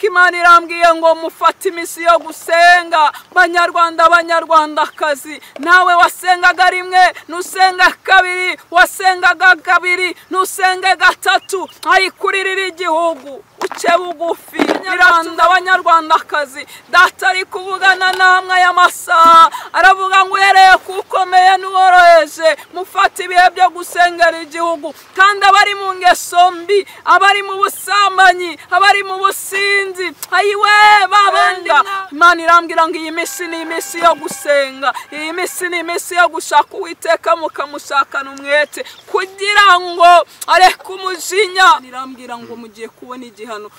Imana irambwiye ngo mufate iminsi yo gusenga, Banyarwanda, Banyarwandakazi. Nawe wasengaga rimwe nusenga kabiri, wasengaga kabiri nusenge gatatu, arikuririra igihugu uce bugufi. Banyarwanda, Banyarwandakazi, Data ari kuvugana namwe aya masaha, aravuga ngo uhereye kukomeye n'uworoheje, mufate ibihe byo gusengera igihugu. Kandi abari mu ngeso mbi, abari mu busambanyi, abari mu businzi, ayiwe babandi, Imana irambwira ngo iyi minsi ni iminsi yo gusenga, iyi minsi ni iminsi yo gushaka Uwiteka mukamushakana umwete kugira ngo areke umujinya. Irambwira ngo mugiye kubona igihano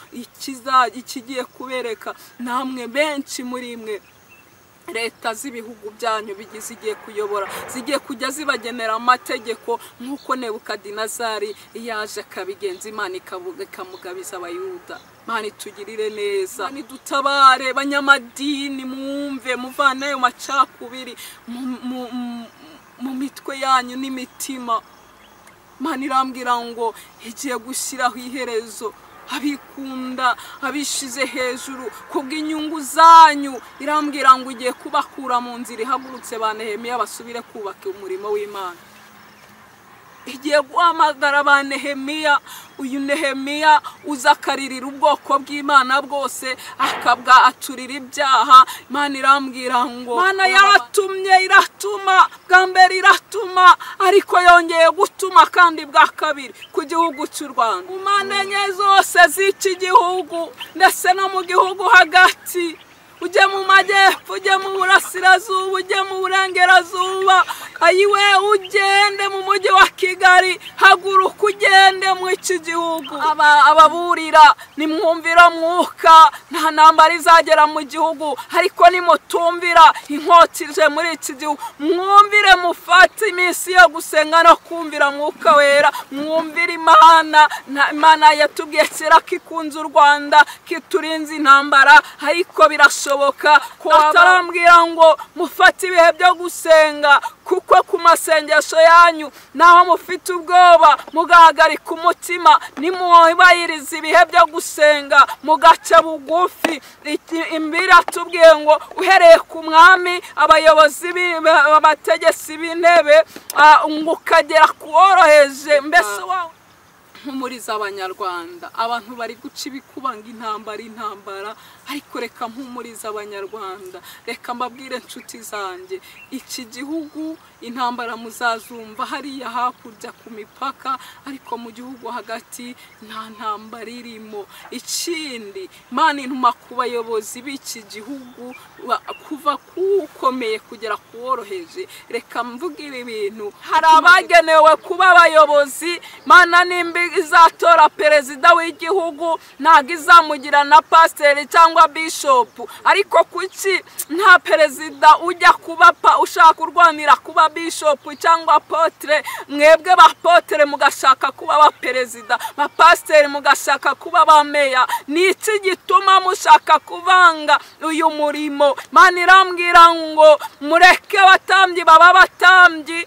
ikigiye kubereka namwe benshi muri mwe. Leta z'ibihugu byanyu bigize igiye kuyobora zigiye kujya zibagenera amategeko nk'uko Nebukadinezari yaje akabigenza, Imana ikamugabiza Abayuda. Imana itugirire neza, Imana idutabare. Banyamadini, mwumve, muvane ayo macakubiri mu mitwe yanyu n'imitima. Imana irambwira ngo igiye gushyiraho iherezo abikunda, abishize hejuru kubw'inyungu zanyu. Irambwira ngo igiye kubakura mu nzira ihagurutse ba Nehemiya basubire kubaka umurimo w'Imana. Igiye guhamagara ba Nehemiya, uyu Nehemiya uzakaririra ubwoko bw'Imana bwose akabwa aturira ibyaha. Imana irambwira ngo Imana yaratumye, iratuma bwa mbere, iratuma ariko yongeye gutuma kandi bwa kabiri ku gihugu cy'u Rwanda. Mu mpande enye zose z'iki gihugu ndetse no mu gihugu hagati, ujye mu majyepfo, ujye mu burasirazuba, ujye mu burengerazuba, ayiwe ugende mu mujyi wa Kigali, haguruka ugende mu iki gihugu. Ababurira nimwumvira mwuka, nta ntambara izagera mu gihugu, ariko nimutumvira inkota ije muri iki gihugu. Mwumvire, mufate iminsi yo gusenga no kumvira Mwuka Wera, mwumvire Imana. Imana yatubwiye kera ko ikunze u Rwanda, kiturinze intambara, ariko birashoboka ko atarambwira ngo mufate ibihe byo gusenga, kuko ku masengesho yanyu naho mufite ubwoba mugahagarika umutima, nimwubahiriza ibihe byo gusenga mugaca bugufi. Imbere atubwiye ngo uhereye ku mwami, abayobozi, abategetsi b'intebe, ngo ukagera ku woroheje. Mbese mpumuriza Abanyarwanda, abantu bari guca ibikuba ngo intambara intambara, ariko reka mpumuriza Abanyarwanda, reka mbabwire inshuti zanjye, iki gihugu intambara muzazumva hariya hakurya ku mipaka, ariko mu gihugu hagati nta ntambara irimo. Ikindi, Imana intuma ku bayobozi b'iki gihugu, kuva kukomeye kugera kuworoheje. Reka mvuge ibi bintu, hari abagenewe kuba abayobozi. Imana nimba izatora perezida w'igihugu ntabwo izamugira na pasiteri cyangwa bishopu, ariko kuki nta perezida ujya kuba ushaka kurwanira kuba bishopu cyangwa apotre? Mwebwe ba apotre mugashaka kuba ba perezida, ba pasiteri mugashaka kuba ba meya. Ni iki gituma mushaka kuvanga uyu murimo? Imana irambwira ngo mureke abatambyi baba abatambyi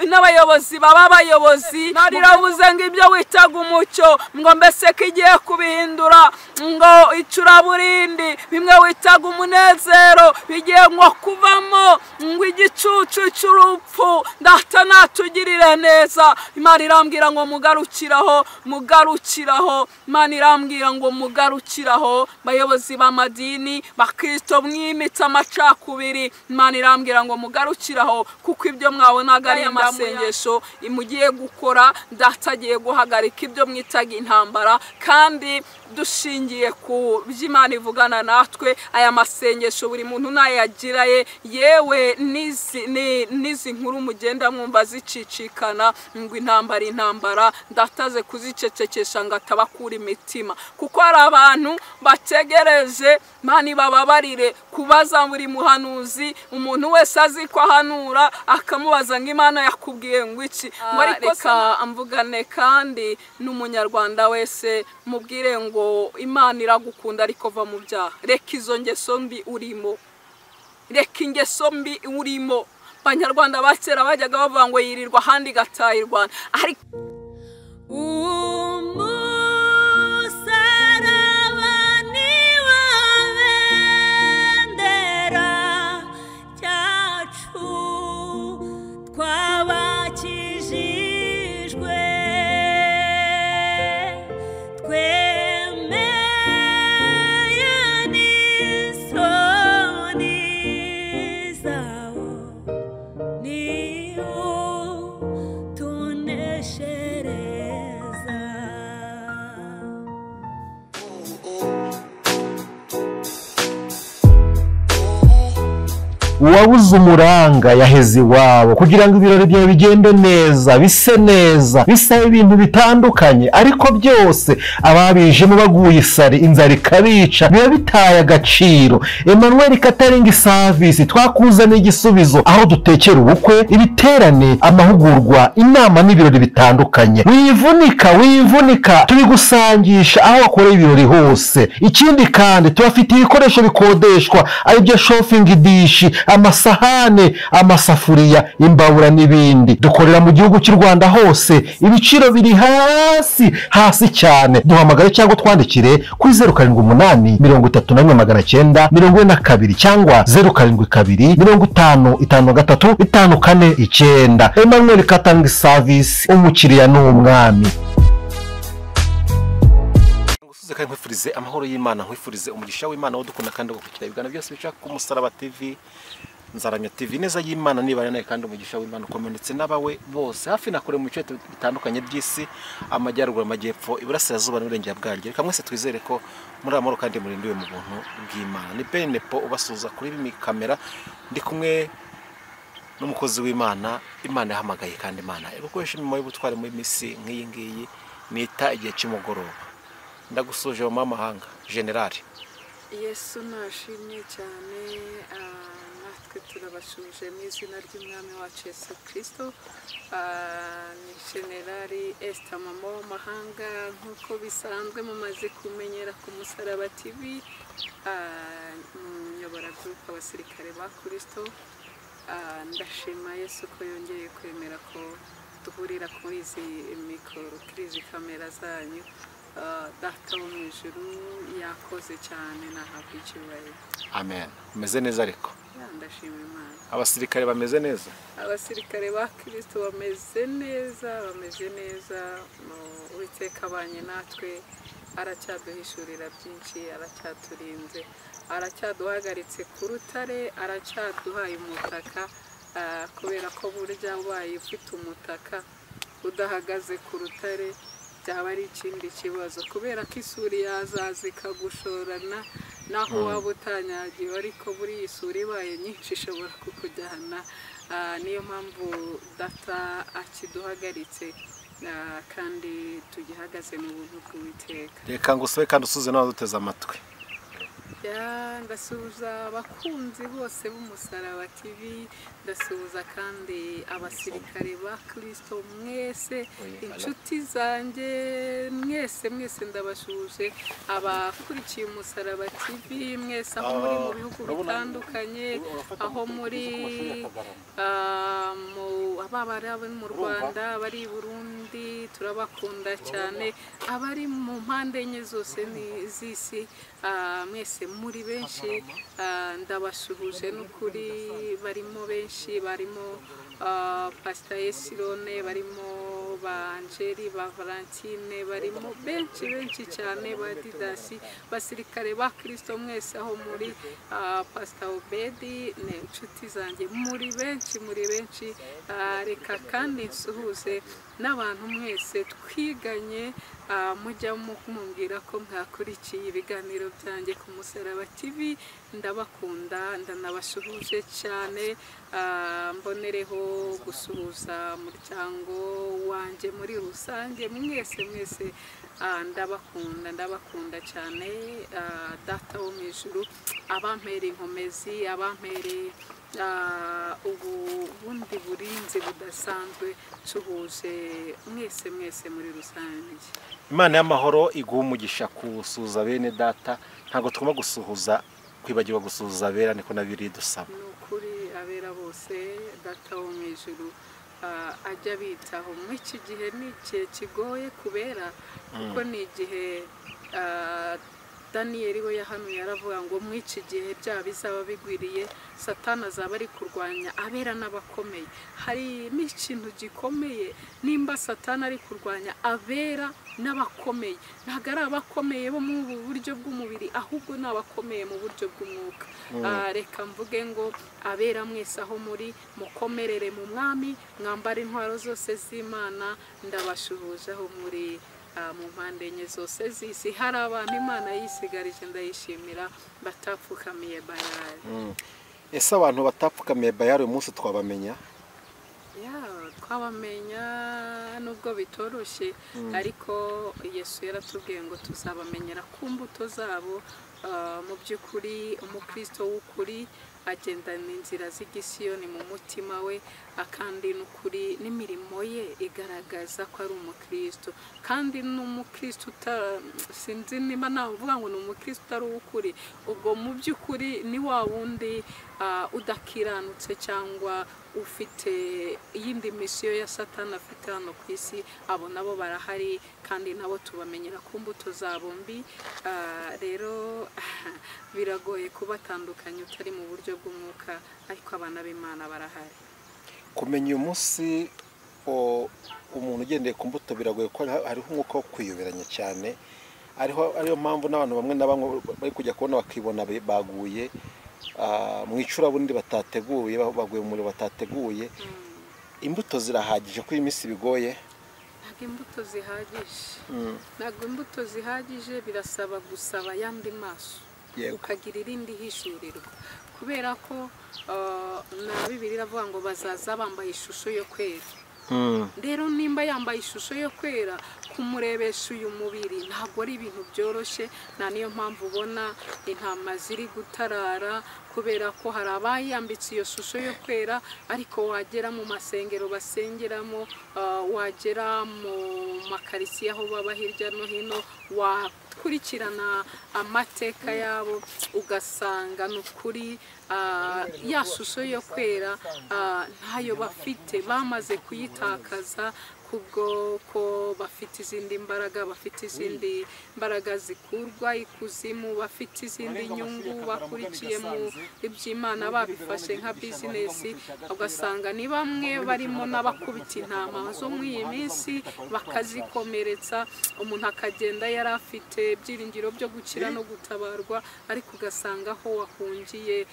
n'abayobozi baba abayobozi. Imana iravuze ngo ibyo witaga umucyo ngo mbese kigiye kubihindura ngo icuraburindi, bimwe witaga umunezero bigiye ngo kuvamo ngo igicucu cy'urupfu. Data natugirire neza. Imana irambwira ngo mugarukiraho, mugarukiraho. Imana irambwira ngo mugarukiraho, bayobozi b'amadini, bakristo mwimitse amacakubiri. Imana irambwira ngo mugarukiraho, kuko ibyo mwabonaga ari amasengesho imugiye gukora, Data agiye guhagarika ibyo mwitaga intambara. Kandi dushingiye ku by'Imana ivugana natwe, aya masengesho buri muntu nayagiraye, yewe n'izi nkuru mugenda mwumva zicicikana ngo intambara intambara, ndataze kuzicecekesha ngo atabakura imitima, kuko hari abantu bategereje Imana ibababarire kubaza buri muhanuzi, umuntu wese azi ko ahanura akamubaza ngo Imana yakubwiye ngo iki. Ngo ariko reka mvugane kandi n'umunyarwanda wese mubwire ngo Imana iragukunda, ariko va mu byaha, reka izo ngeso mbi urimo, reka ingeso mbi urimo. Abanyarwanda ba kera bajyaga bavuga ngo yirirwa ahandi igatahirwa, ariko umusaraba. Uwabuze umuranga yaheze iwabo. Kugira ngo ibirori byawe bigende neza, bise neza, bisaba ibintu bitandukanye, ariko byose ababijemo baguye isari, inzara ikabica, biba bitaye agaciro. Emmanuel Catering Service twakuzaniye igisubizo, aho dutekera ubukwe, ibiterane, amahugurwa, inama n'ibirori bitandukanye. Wivunika, wivunika, tubigusangisha aho wakoreye ibirori hose. Ikindi kandi tubafitiye ibikoresho bikodeshwa, aribyo chafing dish, amasahane, amasafuriya, imbabura n'ibindi. Dukorera mu gihugu cy'u Rwanda hose, ibiciro biri hasi hasi cyane. Duhamagare cyangwa twandikire kuri 078 31 942 cyangwa 072 50 53 54 9. Emmanuel Catering Service, umukiriya ni umwami. Ngusuze kandi nkwifurize amahoro y'Imana, nkwifurize umugisha w'Imana udukunda kandi ugukurikira ibiganiro byose bica ku Musaraba TV, Nzaramya TV. Neza y'Imana nibana nawe kandi umugisha w'Imana ukomeye ndetse n'abawe bose hafi na kure mu bice bitandukanye by'isi, amajyaruguru, amajyepfo, iburasirazuba n'uburengera bwaryo. Reka mwese twizere ko muri amahoro kandi murindiwe mu buntu bw'Imana. Ni Ben Nepo ubasuhuza kuri kamera, ndi kumwe n'umukozi w'Imana, Imana yahamagaye kandi Imana igukoresha imirimo y'ubutwari muri misi nk'iyi ngiyi nita igihe cy'umugoroba. Ndagusuje mu mamahanga General. Yesu nashimye cyane, natwe turabashuje mu izina ry'Umwami wacu Yesu Kristo. Ni General Esther mama w'amahanga, nk'uko bisanzwe mumaze kumenyera ku Musaraba TV, nyobora group abasirikare ba Kristo. Ndashima Yesu ko yongeye kwemera ko duhurira kuri izi mikoro, kuri izi kamera zanyu. Data wo mu ijuru yakoze cyane, nahabwa icyubahiro. Amen. Umeze neza ariko? Ndashima Imana. Abasirikare bameze neza? Abasirikare ba Kristo bameze neza, bameze neza. Uwiteka abanye natwe, aracyaduhishurira byinshi, aracyaturinze, aracyaduhagaritse ku rutare, aracyaduhaye umutaka, kubera ko burya ubaye ufite umutaka udahagaze ku rutare byaba ari ikindi kibazo, kubera ko isuri yazaza ikagushorana naho waba utanyagiwe, ariko buri isuri ibaye nyinshi ishobora kukujyana. Niyo mpamvu data akiduhagaritse kandi tugihagaze mu buntu bw'Uwiteka. Reka ngusabe kandi usuze n'abaduteze amatwi. Ndasuhuza abakunzi bose b'Umusaraba TV, ndasuhuza kandi abasirikare ba Kristo mwese, inshuti zanjye mwese mwese ndabasuhuje, abakurikiye Umusaraba TV mwese aho muri mu bihugu bitandukanye, aho muri abari mu Rwanda, abari i Burundi, turabakunda cyane, abari mu mpande enye zose z'isi, mwese muri benshi ndabasuhuje n'ukuri. Barimo benshi, barimo Pastor Esirone, barimo ba Angeli, ba Valentine, barimo benshi benshi cyane, ba Didasi, basirikare ba Kristo mwese aho muri, Pastor Obedi ne inshuti zanjye, muri benshi muri benshi. Reka kandi nsuhuze n'abantu mwese twiganye, mujya mumbwira ko mwakurikiye ibiganiro byanjye ku Musaraba TV. Ndabakunda, ndanabasuhuje cyane. Mbonereho gusuhuza umuryango wanjye muri rusange, mwese mwese ndabakunda, ndabakunda cyane. Data wo mu ijuru abampera inkomezi, abampere ubundi burinzi budasanzwe, nsuhuje mwese mwese muri rusange. Imana y'amahoro iguha umugisha kusuhuza bene data. Ntabwo tugomba gusuhuza kwibagirwa gusuhuza abera, niko nabiri dusaba. Ni ukuri abera bose data wo mu ijuru ajya bitaho. Muri iki gihe ni igihe kigoye kubera, kuko ni igihe Daniyeli we yahanuye aravuga ngo muri iki gihe bya bizaba bigwiriye, Satani azaba ari kurwanya abera n'abakomeye. Hari n'ikintu gikomeye, nimba Satani ari kurwanya abera n'abakomeye, ntabwo ari abakomeye bo mu buryo bw'umubiri, ahubwo ni abakomeye mu buryo bw'umwuka. Reka mvuge ngo abera mwese aho muri mukomerere mu Mwami, mwambare intwaro zose z'Imana. Ndabashuhuje aho muri mu mpande enye zose z'isi. Hari abantu Imana yisigarije, ndayishimira, batapfukamiye Bayali. Ese abantu batapfukamiye Bayali uyu munsi twabamenya? Twabamenya nubwo bitoroshye, ariko Yesu yaratubwiye ngo tuzabamenyera ku mbuto zabo. Mu by'ukuri umukristo w'ukuri agendana inzira z'igisiyoni mu mutima we, kandi n'ukuri n'imirimo ye igaragaza ko ari umukristo. Kandi n'umukristo sinzi niba navuga ngo ni umukristo utari uw'ukuri, ubwo mu by'ukuri ni wa wundi udakiranutse cyangwa ufite iyindi misiyo ya Satani afite hano ku isi. Abo nabo barahari kandi nabo tubamenyera ku mbuto zabo mbi. Rero biragoye kubatandukanya utari mu buryo bw'umwuka, ariko abana b'Imana barahari. Kumenya uyu munsi umuntu ugendeye ku mbuto biragoye, ko hariho umwuka wo kwiyoberanya cyane, ariyo mpamvu n'abantu bamwe na bamwe bari kujya kubona bakibona baguye mu icuraburindi batateguye, baguye mu muriro batateguye. Imbuto zirahagije ko iyi minsi bigoye? Ntabwo imbuto zihagije, ntabwo imbuto zihagije. Birasaba gusaba ayandi maso, ukagira irindi hishurirwa, kubera ko na Bibiliya iravuga ngo bazaza bambaye ishusho yo kwera. Rero nimba yambaye ishusho yo kwera, kumurebesha uyu mubiri ntabwo ari ibintu byoroshye. Nta niyo mpamvu ubona intama ziri gutarara, kubera ko hari abayambitse iyo shusho yo kwera, ariko wagera mu masengero basengeramo, wagera mu makarisiye aho baba hirya no hino, wakurikirana amateka yabo ugasanga ni ukuri ya shusho yo kwera ntayo bafite, bamaze kuyitakaza kubwo ko bafite izindi mbaraga, bafite izindi mbaraga zikurwa ikuzimu, bafite izindi nyungu bakurikiye mu iby'Imana, babifashe nka bizinesi. Ugasanga ni bamwe barimo n'abakubita intama zo muri iyi minsi bakazikomeretsa, umuntu akagenda yari afite ibyiringiro byo gukira no gutabarwa, ariko ugasanga aho wahungiye,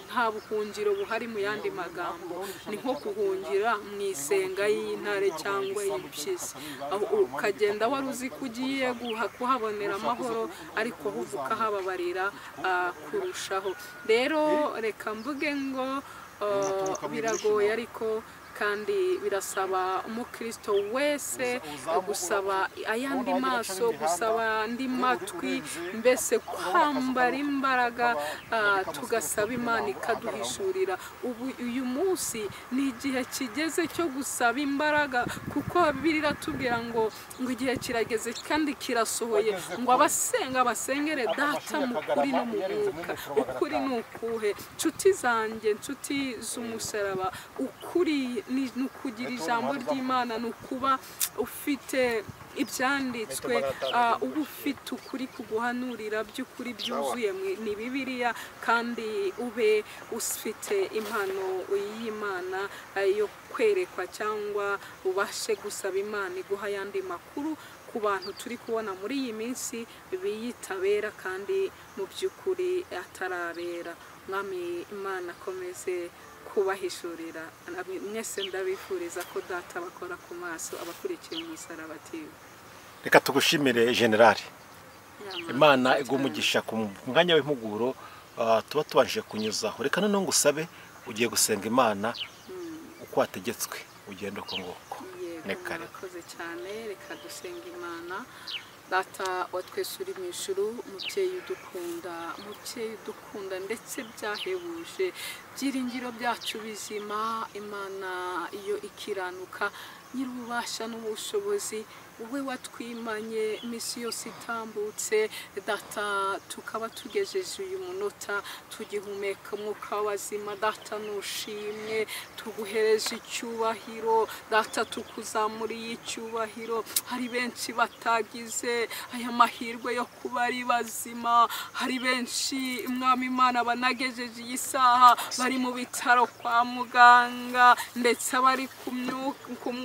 nta buhungiro buhari. Mu yandi magambo ni nko guhungira mu isenga y'intare cyangwa y'impyisi, ukagenda wari uzi ko ugiye kuhabonera amahoro, ariko ahubwo ukahababarira kurushaho. Rero reka mvuge ngo biragoye, ariko kandi birasaba umukristo wese gusaba ayandi maso, gusaba andi matwi, mbese kwambara imbaraga, tugasaba Imana ikaduhishurira. Ubu uyu munsi ni igihe kigeze cyo gusaba imbaraga, kuko Bibiliya iratubwira ngo igihe kirageze kandi kirasohoye, ngo abasenga basengere Data mu kuri no mu mwuka. Ukuri ni ukuhe? Nshuti zanjye, nshuti z'umusaraba, ukuri ni ukugira ijambo ry'Imana, ni ukuba ufite ibyanditswe, uba ufite ukuri kuguhanurira by'ukuri byuzuye ni Bibiliya, kandi ube ufite impano y'Imana yo kwerekwa, cyangwa ubashe gusaba Imana iguha ayandi makuru ku bantu turi kubona muri iyi minsi biyitabera kandi mu by'ukuri atarabera. Mwami Imana akomeze kubahishurira. Mwese ndabifuriza ko Data bakora ku maso abakurikiye umusaraba TV. Reka tugushimire General. Imana igumugisha ku mwanya w'impuguro tuba tubanje kunyuzaho. Reka noneho ngusabe ugiye gusenga Imana uko wategetswe, ugenda uko nguko. Murakoze cyane. Reka dusenga Imana. Data wa twese uri mu ijuru, mubyeyi udukunda, mubyeyi udukunda ndetse byahebuje, byiringiro byacu bizima, Imana iyo ikiranuka, nyir'ububasha n'ubushobozi, wowe watwimanye iminsi yose itambutse, Data tukaba tugejeje uyu munota tugihumeka umwuka w'abazima. Data nushimwe, tuguhereje icyubahiro, Data tukuzamuriye icyubahiro. Hari benshi batagize aya mahirwe yo kuba ari bazima, hari benshi Mwami Imana banagejeje iyi saha bari mu bitaro kwa muganga, ndetse abari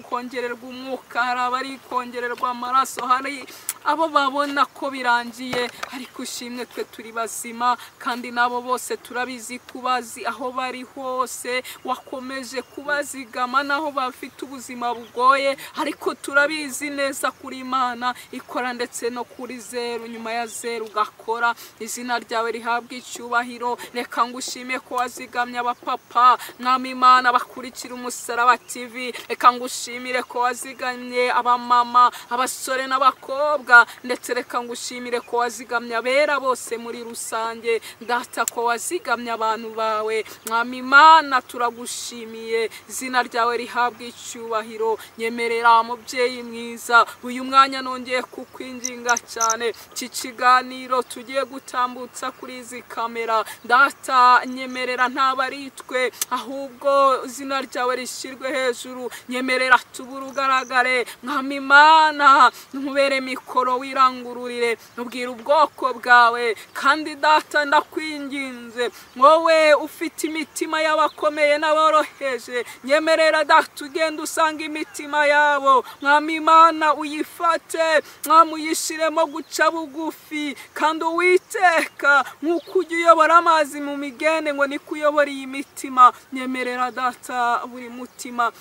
kongererwa umwuka, hari abari kongererwa kongererwa amaraso, hari abo babona ko birangiye, ariko ushimwe twe turi bazima, kandi nabo bose turabizi kubazi aho bari hose, wakomeje kubazigama naho bafite ubuzima bugoye, ariko turabizi neza kuri Imana ikora ndetse no kuri zeru, nyuma ya zeru ugakora. Izina ryawe rihabwa icyubahiro. Reka ngushime ko wazigamye abapapa, Mwami Imana, bakurikira Umusaraba TV. Reka ngushimire ko wazigamye abamama, abasore n'abakobwa, ndetse reka ngushimire ko wazigamye abera bose muri rusange. Data, ko wazigamye abantu bawe, Mwami Imana, turagushimiye. Izina ryawe rihabwa icyubahiro. Nyemerera mubyeyi mwiza, uyu mwanya nongeye kukwinginga cyane, iki kiganiro tugiye gutambutsa kuri izi kamera, Data nyemerera ntaba ari twe, ahubwo izina ryawe rishyirwe hejuru. Nyemerera tubure ugaragare, Mwami Imana, nkubere mikoro wirangururire, ubwira ubwoko bwawe. Kandi Data ndakwinginze, wowe ufite imitima y'abakomeye n'aboroheje, nyemerera Data ugenda usanga imitima yabo, Mwami Imana, uyifate, Mwami, uyishiremo guca bugufi, kandi Uwiteka nk'uko ujya uyobora amazi mu migende ngo niko uyobora iyi mitima. Nyemerera Data buri mutima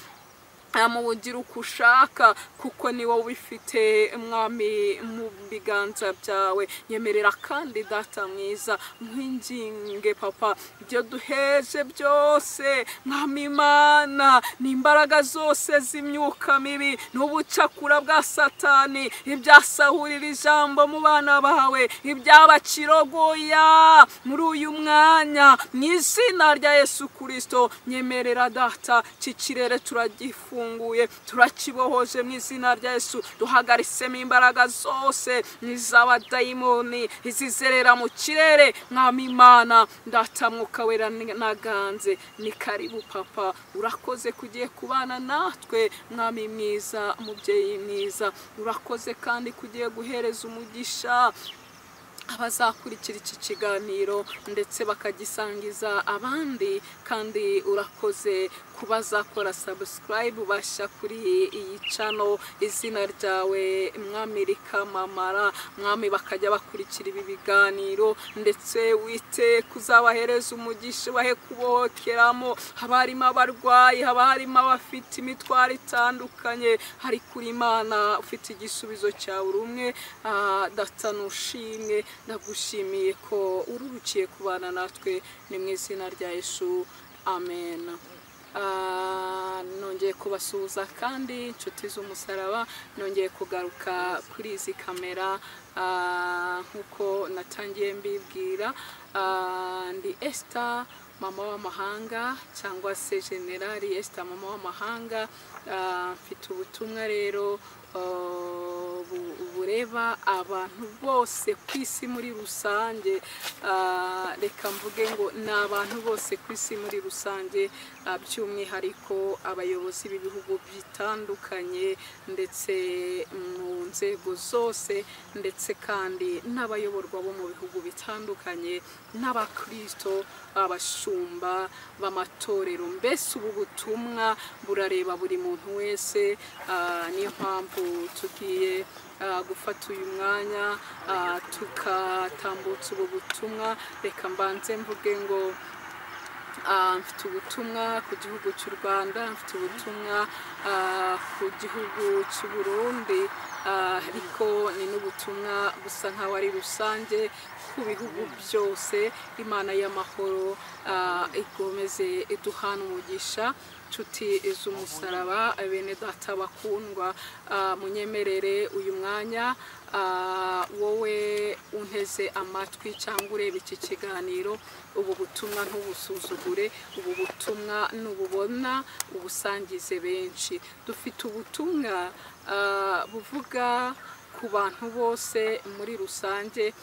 amugira uko ushaka, kuko ni wowe ubifite, Mwami, mu biganza byawe. Nyemerera kandi Data mwiza, nkwinginge Papa, ibyo duheje byose, Mwami Imana, ni imbaraga zose z'imyuka mibi n'ubucakura bwa Satani, ibyasahurira ijambo mu bana bawe, ibyabakirogoya muri uyu mwanya, mu izina rya Yesu Kristo. Nyemerera Data, iki kirere turagifunguye, turakibohoje mu izina rya Yesu. Duhagarisemo imbaraga zose n'iz'abadayimoni izizerera mu kirere, Mwami Imana. Data Mwuka Wera naganze, ni karibu Papa, urakoze kugiye kubana natwe, Mwami mwiza, mubyeyi mwiza, urakoze kandi kugiye guhereza umugisha abazakurikira iki kiganiro ndetse bakagisangiza abandi. Kandi urakoze kubazakora subscribe basha kuri iyi channel, izina ryawe Mwami rikamamara, Mwami, bakajya bakurikira ibi biganiro, ndetse wite kuzabahereza umugisha, bahe kubohokeramo. Haba harimo abarwayi, haba harimo abafite imitwaro itandukanye, hari kuri Imana ufite igisubizo cya buri umwe. Data nushimwe, ndagushimiye ko ururukiye kubana natwe, ni mu izina rya Yesu, amen. Nongeye kubasuhuza kandi inshuti z'umusaraba, nongeye kugaruka kuri izi kamera nkuko natangiye mbibwira. Ndi Esther mama w'amahanga, cyangwa se Generali Esther mama w'amahanga. Mfite ubutumwa rero bureba abantu bose ku isi muri rusange. Reka mvuge ngo ni abantu bose ku isi muri rusange, by'umwihariko abayobozi b'ibihugu bitandukanye ndetse mu nzego zose, ndetse kandi n'abayoborwa bo mu bihugu bitandukanye, n'abakristo, abashumba b'amatorero. Mbese ubu butumwa burareba buri muntu wese. Niyo mpamvu tugiye gufata uyu mwanya tukatambutsa ubu butumwa. Reka mbanze mvuge ngo mfite ubutumwa ku gihugu cy'u Rwanda, mfite ubutumwa ku gihugu cy'u Burundi, ariko ni n'ubutumwa busa nkaho ari rusange ku bihugu byose. Imana y'amahoro ikomeze iduhana umugisha. Nshuti z'umusaraba, bene Data bakundwa, munyemerere uyu mwanya, wowe unteze amatwi cyangwa ureba iki kiganiro, ubu butumwa ntubusuzugure, ubu butumwa nububona ubusangize benshi. Dufite ubutumwa buvuga ku bantu bose muri rusange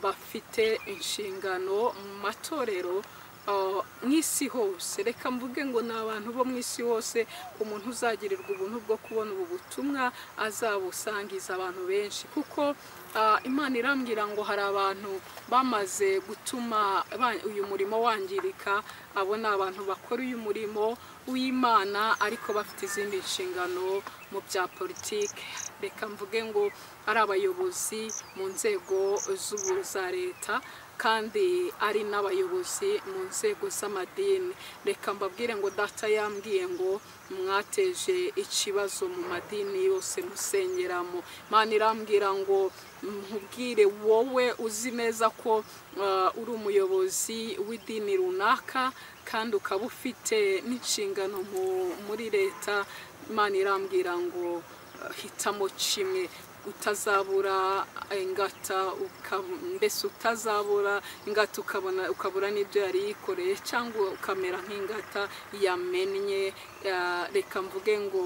bafite inshingano mu matorero mu isi hose. Reka mvuge ngo ni abantu bo mu isi hose. Umuntu uzagirirwa ubuntu bwo kubona ubu butumwa azabusangiza abantu benshi, kuko Imana irambwira ngo hari abantu bamaze gutuma uyu murimo wangirika. Abo ni abantu bakora uyu murimo w'Imana ariko bafite izindi nshingano mu bya politike. Reka mvuge ngo ari abayobozi mu nzego za leta kandi ari n'abayobozi mu nzego z'amadini. Reka mbabwire ngo data yambwiye ngo mwateje ikibazo mu madini yose musengeramo. Imana irambwira ngo nkubwire wowe uzi neza ko uri umuyobozi w'idini runaka kandi ukaba ufite n'inshingano muri leta. Imana irambwira ngo hitamo kimwe, utazabura ingata, mbese utazabura ingata ukabura n'ibyo yari yikoreye, cyangwa ukamera nk'ingata yamennye. Reka mvuge ngo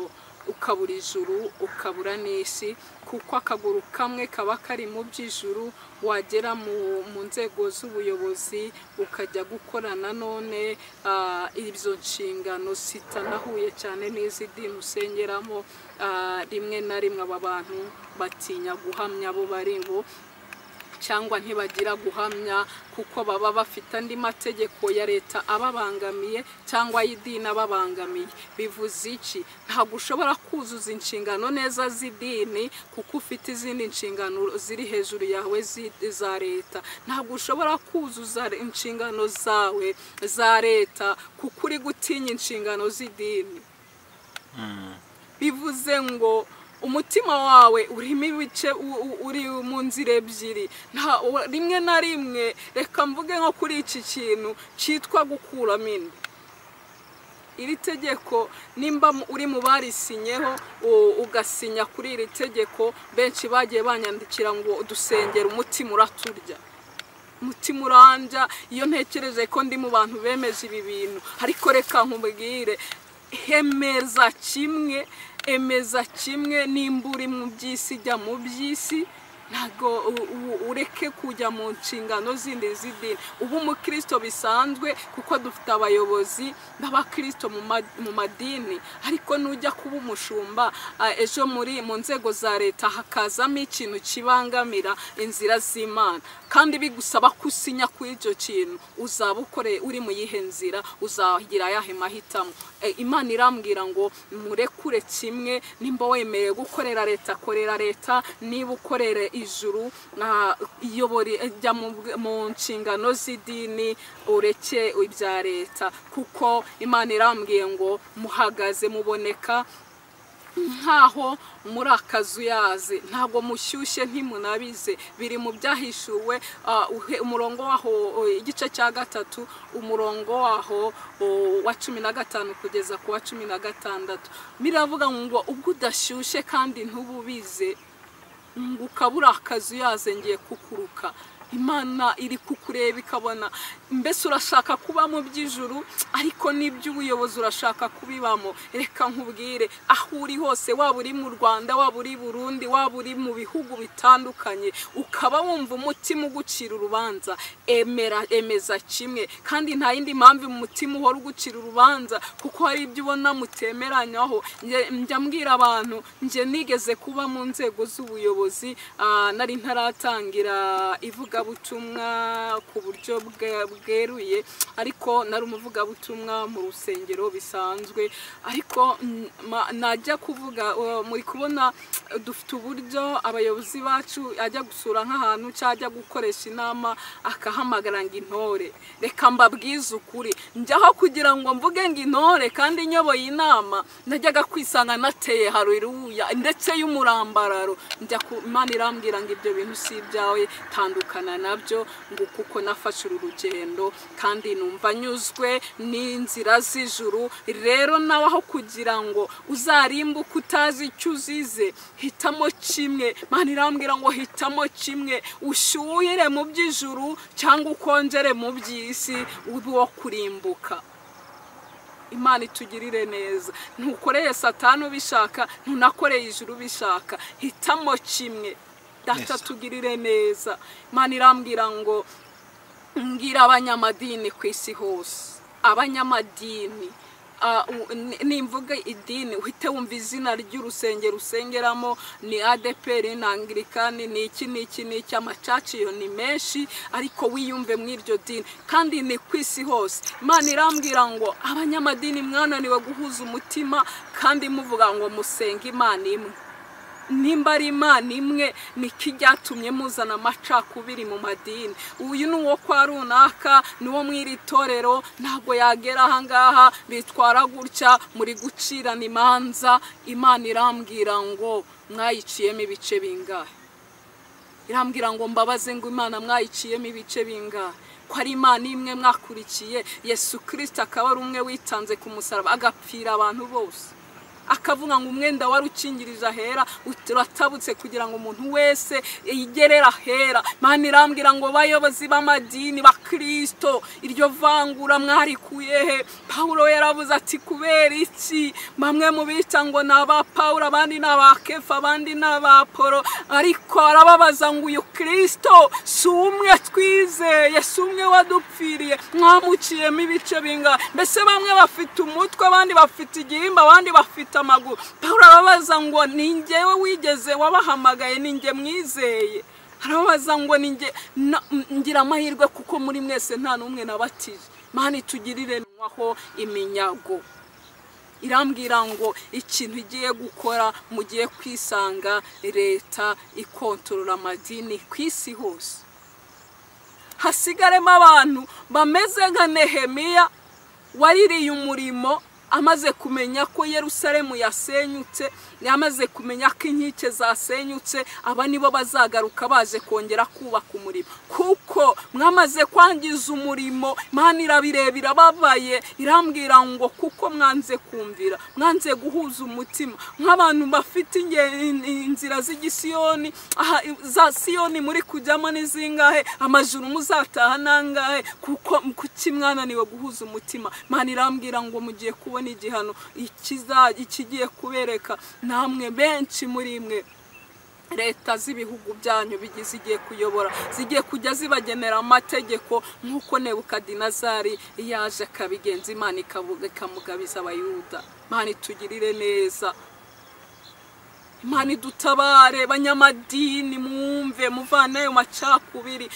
ukabura ijuru ukabura n'isi, kuko akaguru kamwe kaba kari mu by'ijuru, wagera mu nzego z'ubuyobozi ukajya gukorana none izo nshingano zitanahuye cyane n'iz'idini usengeramo. Rimwe na rimwe aba bantu batinya guhamya abo bari bo, cyangwa ntibagira guhamya kuko baba bafite andi mategeko ya leta ababangamiye cyangwa y'idini ababangamiye. Bivuze iki? Ntabwo ushobora kuzuza inshingano neza z'idini kuko ufite izindi nshingano ziri hejuru yawe za leta. Ntabwo ushobora kuzuza inshingano zawe za leta kuko uri gutinya inshingano z'idini. Bivuze ngo umutima wawe urimo ibice, uri mu nzira ebyiri. Rimwe na rimwe reka mvuge nko kuri iki kintu cyitwa gukuramo inda. Iri tegeko nimba uri mu barisinyeho ugasinya kuri iri tegeko, benshi bagiye banyandikira ngo dusengera umutima uraturya, umutima uranja iyo ntekereje ko ndi mu bantu bemeje ibi bintu. Ariko reka nkubwire, emeza kimwe, emeza kimwe, nimba uri mu by'isi jya mu by'isi, ntabwo ureke kujya mu nshingano zindi z'idini. Ubu umukristo bisanzwe kuko dufite abayobozi b'abakristo mu madini, ariko nujya kuba umushumba ejo mu nzego za leta hakazamo ikintu kibangamira inzira z'Imana, kandi bigusaba kusinya kuri icyo kintu, uzaba ukoreye uri mu yihe nzira, uzagira ayahe mahitamo? Imana irambwira ngo murekure kimwe, nimba wemerewe gukorera leta korera leta, niba ukorere ijuru iyobore, jya mu nshingano z'idini ureke ibya leta, kuko Imana irambwiye ngo muhagaze muboneka nkaho muri akazuyazi, ntabwo mushyushye ntimunabize. Biri mu byahishuwe umurongo waho igice cya 3 umurongo waho wa 15 kugeza ku wa 16. Biravuga ngo ubwo udashyushye kandi ntububize, ngo ukabura akazuyaze ngiye kukuruka. Imana iri kukureba ikabona mbese urashaka kuba mu by'ijuru ariko n'iby'ubuyobozi urashaka kubibamo. Reka nkubwire, aho uri hose, waba uri mu Rwanda, waba uri Burundi, waba uri mu bihugu bitandukanye, ukaba wumva umutima ugucira urubanza, emera, emeza kimwe. Kandi nta yindi mpamvu umutima uhora ugucira urubanza, kuko hari ibyo ubona mutemeranyaho. Njya mbwira abantu, nje nigeze kuba mu nzego z'ubuyobozi, nari ntaratangira ivugabutumwa ku buryo bweruye, ariko nari umuvugabutumwa mu rusengero bisanzwe. Ariko najya kuvuga, muri kubona dufite uburyo abayobozi bacu ajya gusura nk'ahantu cyangwa ajya gukoresha inama akahamagara ngo intore. Reka mbabwize ukuri, njyaho kugira ngo mvuge ngo intore kandi nyoboye inama, najyaga kwisanga nateye haleluya ndetse y'umurambararo. Njya ku Imana irambwira ngo ibyo bintu si ibyawe, tandukana nabyo, ngo kuko nafashe uru rugendo kandi numva nyuzwe n'inzira z'ijuru. Rero nawe aho kugira ngo uzarimbuke utazi icyo uzize, hitamo kimwe. Imana irambwira ngo hitamo kimwe, ushyuhire mu by'ijuru cyangwa ukongere mu by'isi, ube uwo kurimbuka. Imana itugirire neza. Ntukoreye Satani ubishaka, ntunakoreye ijuru ubishaka, hitamo kimwe. Data tugirire neza. Imana irambwira ngo mbwira abanyamadini ku isi hose, abanyamadini Nimvuga idini uhite wumva izina ry'urusengero usengeramo, ni ADPR, ni Anglikani, ni iki n'iki n'iki, amacaci yo ni menshi, ariko wiyumve mu iryo dini kandi ni ku isi hose. Imana irambwira ngo abanyamadini mwananiwe guhuza umutima kandi muvuga ngo musenga Imana imwe. Nimba ari Imana imwe, niki ryatumye muzana amacakubiri mu madini? Uyu ni uwo kwa runaka, ni uwo mu iri torero, ntabwo yagera aha ngaha, bitwara gutya, muri gucirana imanza. Imana irambwira ngo mwayiciyemo ibice bingahe? Irambwira ngo mbabaze ngo Imana mwayiciyemo ibice bingahe? Ko ari Imana imwe mwakurikiye, Yesu Kristo akaba ari umwe witanze ku musaraba agapfira abantu bose, akavuga ngo umwenda wari ukingirije ahera uratabutse kugira ngo umuntu wese yigerere ahera. Imana irambwira ngo bayobozi b'amadini ba Kristo, iryo vangura mwarikuye he? Pawulo yaravuze ati kubera iki bamwe mu bita ngo ni aba Pawulo, abandi ni aba Kefa, abandi ni aba Apolo, ariko arababaza ngo uyu Kristo si umwe twizeye, si umwe wadupfiriye, mwamuciyemo ibice bingahe? Mbese bamwe bafite umutwe, abandi bafite igihimba, abandi bafite amaguru. Pawulo arababaza ngo ni njyewe wigeze wabahamagaye, ni njye mwizeye. Arababaza ngo ni njye ngira amahirwe kuko muri mwese nta n'umwe nabatije. Imana itugirire aho iminyago. Irambwira ngo ikintu igiye gukora, mugiye kwisanga leta ikontorora amadini ku isi hose, hasigaremo abantu bameze nka Nehemiya waririye umurimo amaze kumenya ko Yerusalemu yasenyutse, yamaze kumenya ko inkike zasenyutse. Aba nibo bazagaruka baje kongera kubaka umurimo, kuko mwamaze kwangiza umurimo. Imana irabireba irababaye, irambwira ngo kuko mwanze kumvira, mwanze guhuza umutima nk'abantu bafite inzira z'igisiyoni, za Siyoni muri kujyamo ni zingahe? Amajuru muzataha nangahe? Kuko kuki mwananiwe guhuza umutima? Imana irambwira ngo mugiye kubona igihano ikigiye kubereka namwe benshi muri mwe. Leta z'ibihugu byanyu bigize igiye kuyobora zigiye kujya zibagenera amategeko nk'uko Nebukadinezari yaje akabigenza, Imana ikamugabiza Abayuda. Imana itugirire neza, Imana idutabare. Banyamadini mwumve, muvane ayo macakubiri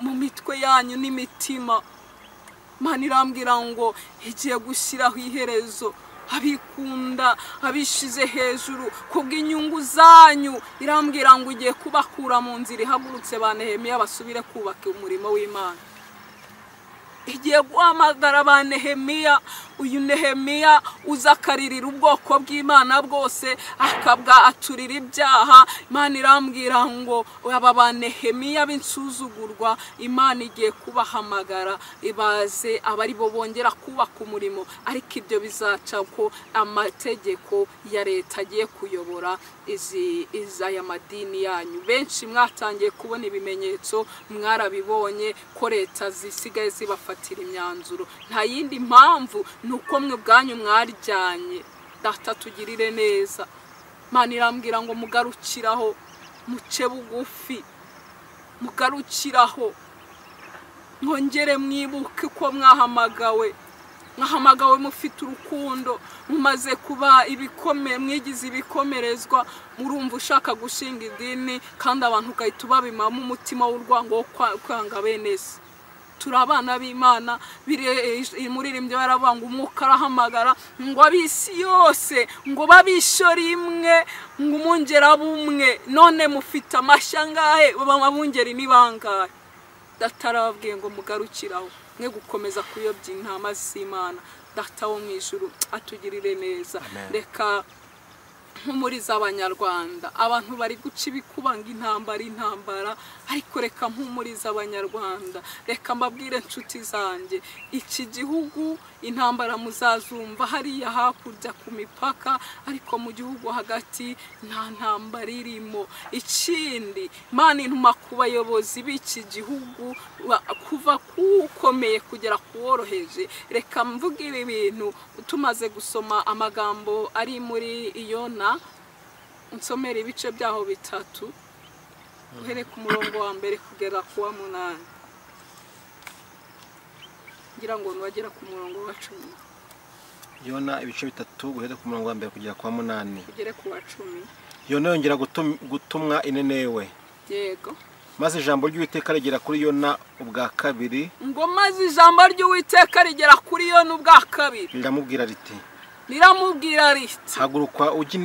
mu mitwe yanyu n'imitima. Imana irambwira ngo igiye gushyiraho iherezo abikunda, abishize hejuru kubw'inyungu zanyu. Irambwira ngo igiye kubakura mu nzira ihagurutse ba Nehemiya basubire kubaka umurimo w'Imana. Igiye guhamagara ba Nehemiya, uyu Nehemiya uzakaririra ubwoko bw'Imana bwose akabwa aturira ibyaha. Imana irambwira ngo aba ba Nehemiya b'insuzugurwa Imana igiye kubahamagara ibaze abari bo bongera kubaka umurimo, ariko ibyo bizaca ko amategeko ya leta agiye kuyobora aya madini yanyu. Benshi mwatangiye kubona ibimenyetso, mwarabibonye ko leta zisigaye zibafatira imyanzuro. Nta yindi mpamvu nuko mwe bwanyu mwaryanye. Data tugirire neza. Imana irambwira ngo mugarukiraho, muce bugufi, mugarukiraho, mwongere mwibuke ko mwahamagawe. Mwahamagawe mufite urukundo, mumaze kuba ibikome, mwigize ibikomerezwa. Murumva ushaka gushinga idini kandi abantu ugahita ubabimamo umutima w'urwango wo kwanga bene se. Turi abana b'Imana. Muririmbyi baravuga ngo umwuka arahamagara ngo ab'isi yose ngo babisho rimwe, ngo umwungeri bumwe. None mufite amashyi angahe? Abungeri ni bangahe? Data arababwiye ngo mugarukiraho, mwe gukomeza kuyobya intama z'Imana. Data wo mu ijuru atugirire neza. Reka mpumuriza Abanyarwanda, abantu bari guca ibikubanga intambara intambara, ariko reka mpumuriza Abanyarwanda, reka mbabwire inshuti zanjye, iki gihugu intambara muzazumva hariya hakurya ku mipaka, ariko mu gihugu hagati nta ntambara irimo. Ikindi, Imana intuma ku bayobozi b'iki gihugu, kuva kukomeye kugera kuworoheje. Reka mvuge ibi bintu tumaze gusoma amagambo ari muri Yona. Unsomere ibice byaho bitatu, uhere ku murongo wa mbere kugera ku wa 8. Ngira ngo nubagera ku murongo wa 10. Yona ibice 3 guhera ku murongo wa 1 kugera kwa 8. Kugera ku wa 10. Yona yongera gutumwa Inenewe. Yego. Maze ijambo ry'Uwiteka rigera kuri Yona ubwa kabiri. Ngo maze ijambo ry'Uwiteka rigera kuri Yona ubwa kabiri. Riramubwira riti. Riramubwira riti. Haguruka ujye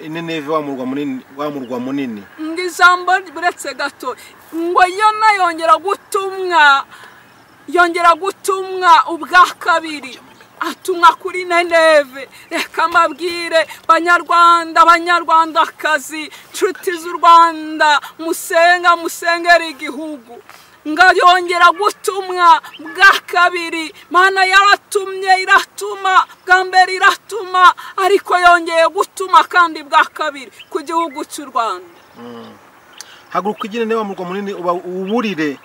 Nineve wa murwa munini. Ngo ijambo buretse gato ngo Yona yongera gutumwa ubwa kabiri. Atumwa kuri Nineve. Reka mbabwire Banyarwanda, Banyarwandakazi, nshuti z'u Rwanda, musenga musengera igihugu. Ngo yongera gutumwa bwa kabiri. Mana yaratumye iratuma, bwa mbere iratuma, ariko yongeye gutuma kandi bwa kabiri ku gihugu cy'u Rwanda. Haguruka ujye Nineve wa murwa munini uburire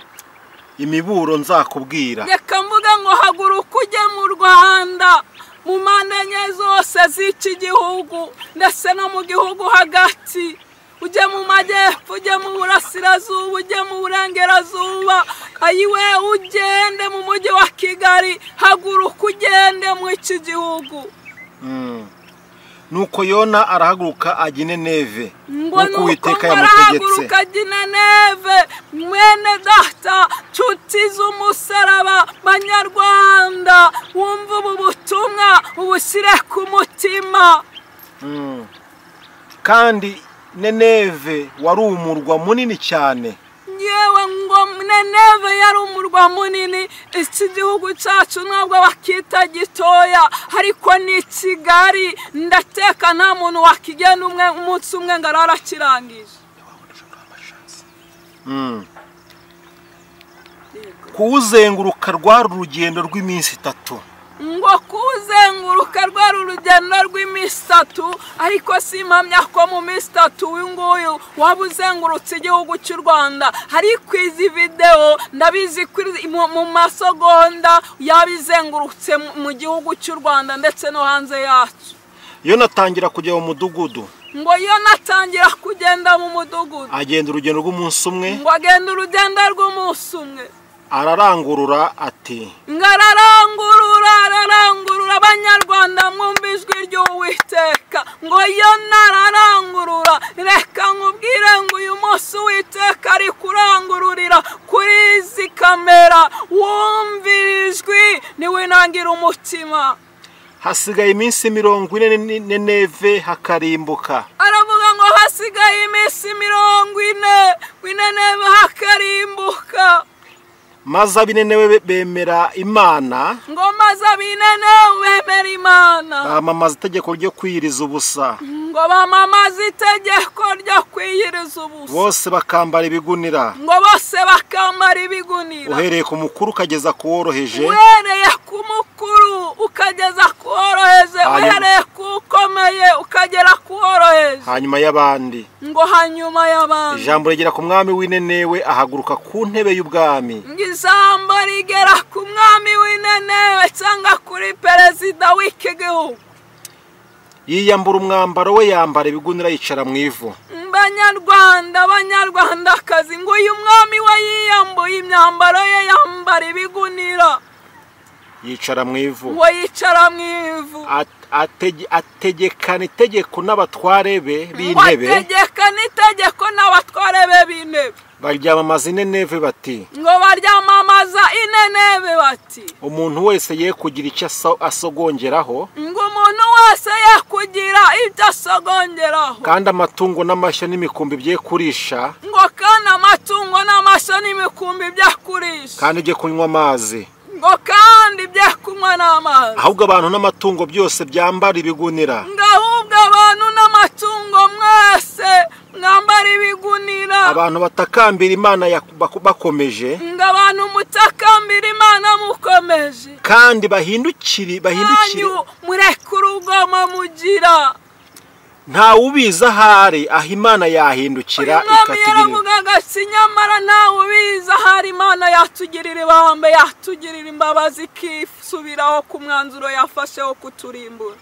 imiburo nzakubwira. Reka mvuga ngo haguruka ujye mu Rwanda, mu mpande enye zose z'iki gihugu ndetse no mu gihugu hagati, ujye mu majyepfo, ujye mu burasirazuba, ujye mu burengerazuba, ayiwe ugende mu mujyi wa Kigali, haguruka ugende mu iki gihugu. Nuko Yona arahaguruka ajya Nineve. Ngo nuko arahaguruka ajya Nineve. Mwene data, nshuti z'umusaraba, Banyarwanda, wumva ubu butumwa ubushyire ku mutima. Kandi Nineve wari umurwa munini cyane. Yewe ngo Nineve yari umurwa munini. Iki gihugu cyacu ntabwo bakita gitoya, ariko ni Kigali. Ndateka nta muntu wakigenda umwe umunsi umwe ngo ararakirangije. Kuwuzenguruka rwari urugendo rw'iminsi 3. Ngo kuzenguruka rwari urugendo rw'iminsi 3, ariko simpamya ko mu minsi 3 uyu nguyu waba uzengurutse igihugu cy'u Rwanda. Ariko izi video ndabizi mu masegonda yabizengurutse mu gihugu cy'u Rwanda ndetse no hanze yacu. Yona atangira kujya mu mudugudu. Ngo Yona atangira kugenda mu mudugudu. Agenda urugendo rw'umunsi umwe. Ngo agenda urugendo rw'umunsi umwe. Ararangurura ati. Ngo ararangurura Abanyarwanda mwumva ijwi ry'Uwiteka. Ngo Yona ararangurura. Reka nkubwire ngo uyu munsi Uwiteka ari kurangururira kuri izi kamera, wumvira ijwi niwinangira umutima. Hasigaye iminsi 40 Nineve hakarimbuka. Aravuga ngo hasigaye iminsi 40 Nineve hakarimbuka. Maze ab'Inenewe bemera Imana. Ngo maze ab'Inenewe bemera Imana. Bamamaza itegeko ryo kwiyiriza ubusa. Ngo bamamaza itegeko ryo kwiyiriza ubusa. Bose bakambara ibigunira. Ngo bose bakambara ibigunira. Uhereye ku mukuru ukageza ku woroheje. Uhereye ku mukuru ukageza ku woroheje. Uhereye ku ukomeye ukagera ku woroheje. Hanyuma y'abandi. Ngo hanyuma y'abandi. Ijambo rigera ku mwami w'Inenewe ahaguruka ku ntebe y'ubwami. Ijambo rigera ku mwami w'Inenewe cyangwa kuri perezida w'iki gihugu. Yiyambura umwambaro we yambara ibigunira yicara mu ivu. Banyarwanda, Banyarwandakazi, ngo uyu mwami we yiyambuye imyambaro ye yambara ibigunira yicara mu ivu. Ngo yicara mu ivu. Ategekana itegeko n'abatware be b'intebe. Ategekana itegeko n'abatware be b'intebe. Baryamamaza Nineve bati. Ngo baryamamaza Nineve bati. Umuntu wese ye kugira icyo asogongeraho. Ngo umuntu wese ye kugira ibyo asogongeraho. Kandi amatungo n'amashyo n'imikumbi bye kurisha. Ngo kandi amatungo n'amashyo n'imikumbi bye kurisha. Kandi bye kunywa amazi. Ngo kandi bye kunywa n'amazi. Ahubwo abantu n'amatungo byose byambara ibigunira. Ngo ahubwo abantu n'amatungo mwese mwambara ibigunira. Abantu batakambira Imana bakomeje. Ngo abantu mutakambira Imana mukomeje. Kandi bahindukire mureke urugomo mugira. Nta ubizi ahari aho Imana yahindukira ikatugirira. Yaravugaga ati nyamara nta ubizi ahari Imana yatugirira ibambe, yatugirira imbabazi ikisubiraho ku mwanzuro yafashe wo kuturimbura.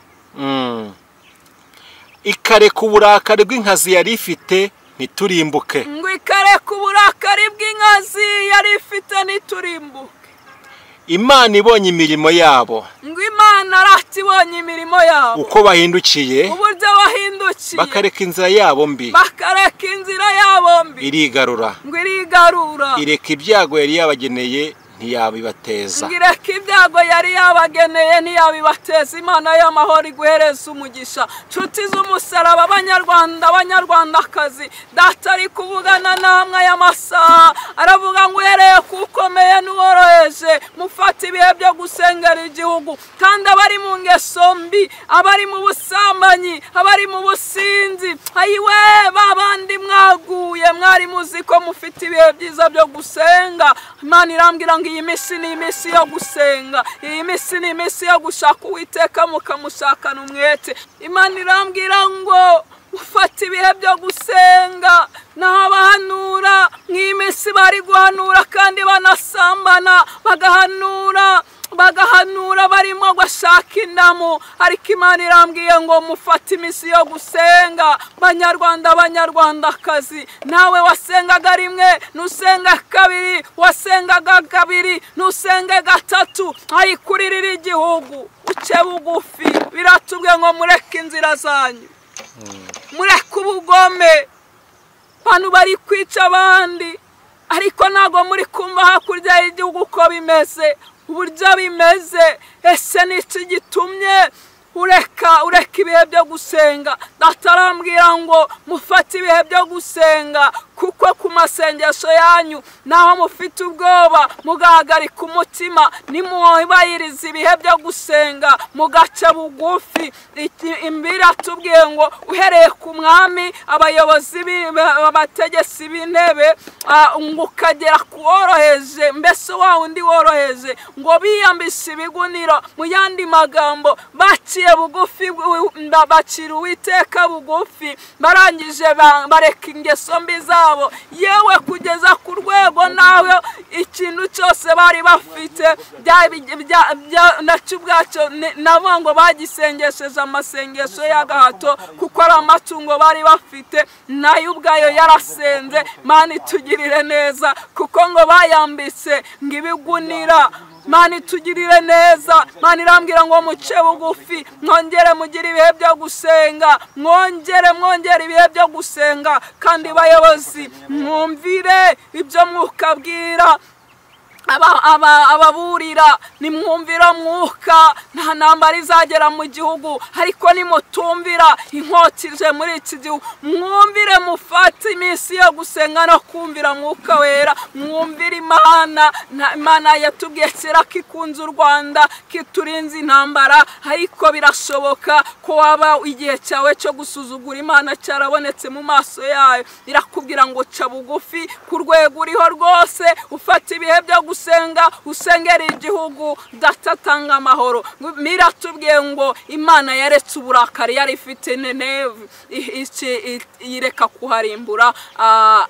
Ikareka uburakari bw'inkazi yari ifite ntiturimbuke. Ngo ikareka uburakari bw'inkazi yari ifite ntiturimbuke. Imana ibonye imirimo yabo, ngo Imana aratibonye imirimo yabo, uko bahindukiye, uburyo bahindukiye, bakareka inzira yabo mbi, bakareka inzira yabo mbi, irigarura, ngo irigarura, ireka ibyago yari yabageneye ntiyabibateza, ngireka ibyago yari yabageneye ntiyabibateza. Imana y'amahoro iguhereza umugisha. Nshuti z'umusaraba, abanyarwanda, abanyarwandakazi, data ari kuvugana namwe aya masaha, aravuga ngo uhereye ku ukomeye n'uworoheje, mufate ibihe byo gusengera igihugu. Kandi abari mu ngeso mbi, abari mu busambanyi, abari mu businzi, ayiwe babandi mwaguye, mwari muzi ko mufite ibihe byiza byo gusenga. Imana irambwira ngo iyi minsi ni iminsi yo gusenga, iyi minsi ni iminsi yo gushaka Uwiteka mukamushakana umwete. Imana irambwira ngo ufate ibihe byo gusenga. Naho abahanura mw'iyi minsi bari guhanura kandi banasambana, bagahanura barimo bashaka indamu, ariko Imana irambwiye ngo mufate iminsi yo gusenga. Banyarwanda, banyarwandakazi, nawe wasengaga rimwe nusenga kabiri, wasengaga kabiri nusenge gatatu, ayikuririra igihugu, uce bugufi. Biratubwiye ngo mureke inzira zanyu, mureke ubugome. Abantu bari kwica abandi, ariko ntago muri kumva hakurya y'igihugu uko bimeze, uburyo bimeze. Ese niki gitumye ureka ibihe byo gusenga? Data arambwira ngo mufate ibihe byo gusenga, kuko ku masengesho yanyu naho mufite ubwoba mugahagarika umutima, nimwubahiriza ibihe byo gusenga mugaca bugufi. Imbere atubwiye ngo uhereye ku mwami, abayobozi abategetsi b'intebe, ngo ukagera ku woroheje, mbese wa wundi woroheje, ngo biyambise ibigunira. Mu yandi magambo, baciye bugufi, bacira Uwiteka bugufi, barangije bareka ingeso mbi zabo, yewe kugeza ku rwego nawe ikintu cyose bari bafite nacyo ubwacyo nabo ngo bagisengesheje amasengesho y'agahato, kuko ari amatungo bari bafite, nayo ubwayo yarasenze. Imana itugirire neza, kuko ngo bayambitse ngo ibigunira. Imana itugirire neza. Imana irambwira ngo muce bugufi, mwongere mugire ibihe byo gusenga, mwongere ibihe byo gusenga. Kandi bayobozi, mwumvire ibyo Mwuka abwira ababurira, nimwumvira Mwuka, nta ntambara izagera mu gihugu. Ariko nimutumvira, inkota ije muri iki gihugu. Mwumvire, mufate iminsi yo gusenga no kumvira Mwuka Wera, mwumvire Imana. Imana yatubwiye kera ko ikunze u Rwanda, ko iturinze intambara, ariko birashoboka ko waba igihe cyawe cyo gusuzugura Imana cyarabonetse mu maso yayo. Irakubwira ngo ca bugufi ku rwego uriho rwose, ufate ibihe byo gusenga, usengera igihugu. Data atanga amahoro. Miratubwiye ngo Imana yaretse uburakari yari ifite Nineve, ireka kuharimbura.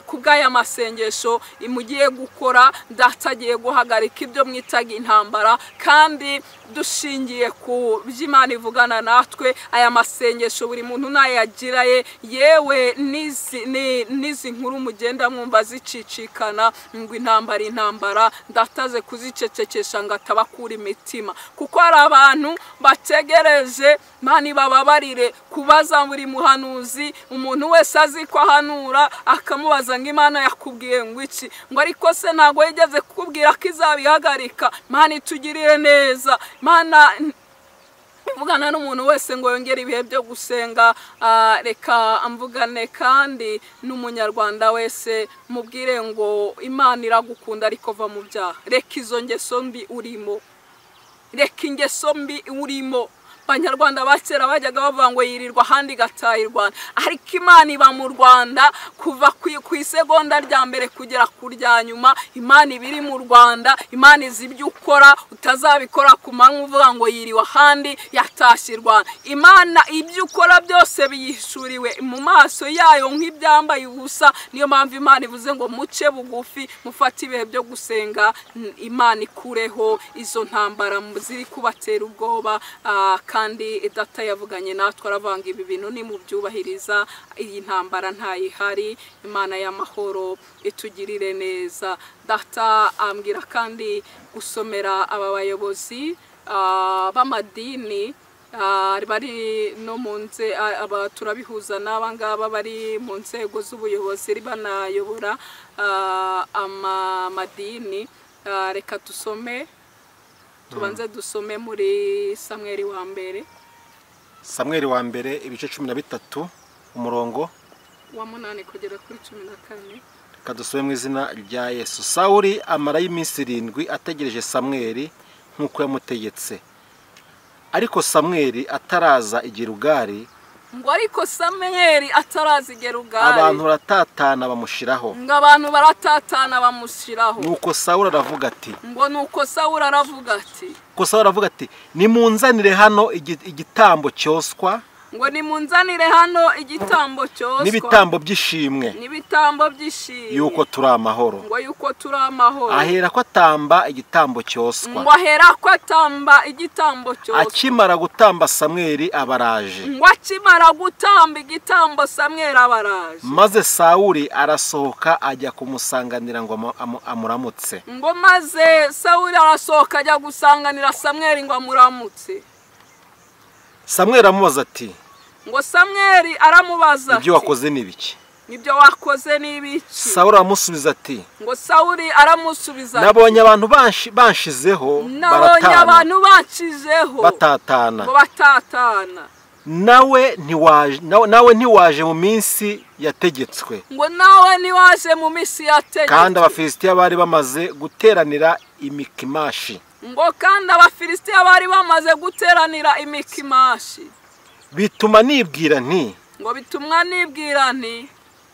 Kubw'aya masengesho imugiye gukora, Data agiye guhagarika ibyo mwitaga intambara. Kandi dushingiye ku by'Imana ivugana natwe, aya masengesho buri muntu nayagiraye, yewe n'izi nkuru mugenda mwumva zicicikana ngo intambara intambara, ndataze kuzicecekesha ngo atabakura imitima, kuko hari abantu bategereje Imana ibababarire kubaza buri muhanuzi. Umuntu wese azi ko ahanura akamubaza ngo Imana yakubwiye ngo iki, ngo ariko se ntago yigeze kukubwira ko izabihagarika. Imana itugirire neza. Imana mvugana n'umuntu wese ngo yongere ibihe byo gusenga. Reka mvugane kandi n'umunyarwanda wese, mubwire ngo Imana iragukunda, ariko va mu byaha. Reka izo ngeso mbi urimo, reka ingeso mbi urimo. Abanyarwanda ba kera bajyaga bavuga ngo yirirwa ahandi igataha i Rwanda, ariko Imana iba mu Rwanda kuva ku isegonda rya mbere kugera ku rya nyuma. Imana iba iri mu Rwanda, Imana izi ibyo ukora, utazabikora ku manywa uvuga ngo yiriwe ahandi yatashye i Rwanda. Imana ibyo ukora byose biyishuriwe mu maso yayo nk'ibyambaye ubusa. Niyo mpamvu Imana ivuze ngo muce bugufi, mufate ibihe byo gusenga, Imana ikureho izo ntambara ziri kubatera ubwoba. Kandi data yavuganye natwe aravanga ibi bintu ni mu byubahiriza, iyi ntambara ntayihari, Imana y'amahoro itugirire neza. Data ambwira kandi gusomera aba bayobozi b'amadini bari no mu aba turabihuza n'aba ngaba bari mu nzego z'ubuyobozi banayobora amadini. Reka dusome, tubanze dusome muri Samweli wa mbere. Samweli wa mbere ibice 13 umurongo wa 8 kugera kuri 14. Reka dusome mu izina rya Yesu. Sawuli amara y'iminsi 7 ategereje Samweli nk'uko yamutegetse. Ariko Samweli ataraza i Gilugari, ngo ariko Samweli ataraza i Gilugari, abantu baratatana bamushiraho. Ngo abantu baratatana bamushiraho. Nuko Sawuli aravuga ati, ngo nuko Sawuli aravuga ati, ko Sawuli aravuga ati, nimunzanire hano igitambo cyoswa, ngo nimunzanire hano igitambo cyoswa, n'ibitambo by'ishimwe, n'ibitambo by'ishimwe, yuko turi amahoro, ngo yuko turi amahoro. Ahera ko atamba igitambo cyoswa, ngo ahera ko atamba igitambo cyoswa. Akimara gutamba Samweli abaraje, ngo akimara gutamba igitambo Samweli abaraje. Maze Sawuli arasohoka ajya kumusanganira ngo amuramutse. Ngo maze Sawuli arasohoka ajya gusanganira Samweli ngo amuramutse. Samweli aramubaza ati, ngo Samweli aramubaza ati, ibyo wakoze ni ibiki? Nibyo wakoze ni ibiki? Sawuli aramusubiza ati, ngo Sawuli aramusubiza ati, nabonye abantu banshizeho, nabonye abantu banshizeho batatana, ngo batatana. Nawe ntiwaje mu minsi yategetswe, ngo nawe ntiwaje mu minsi yategetswe. Kandi Abafilisitiya bari bamaze guteranira i Mikimashi, ngo kandi Abafilisitiya bari bamaze guteranira i Mikimashi. Bituma nibwira nti, ngo bitumwa nibwira nti,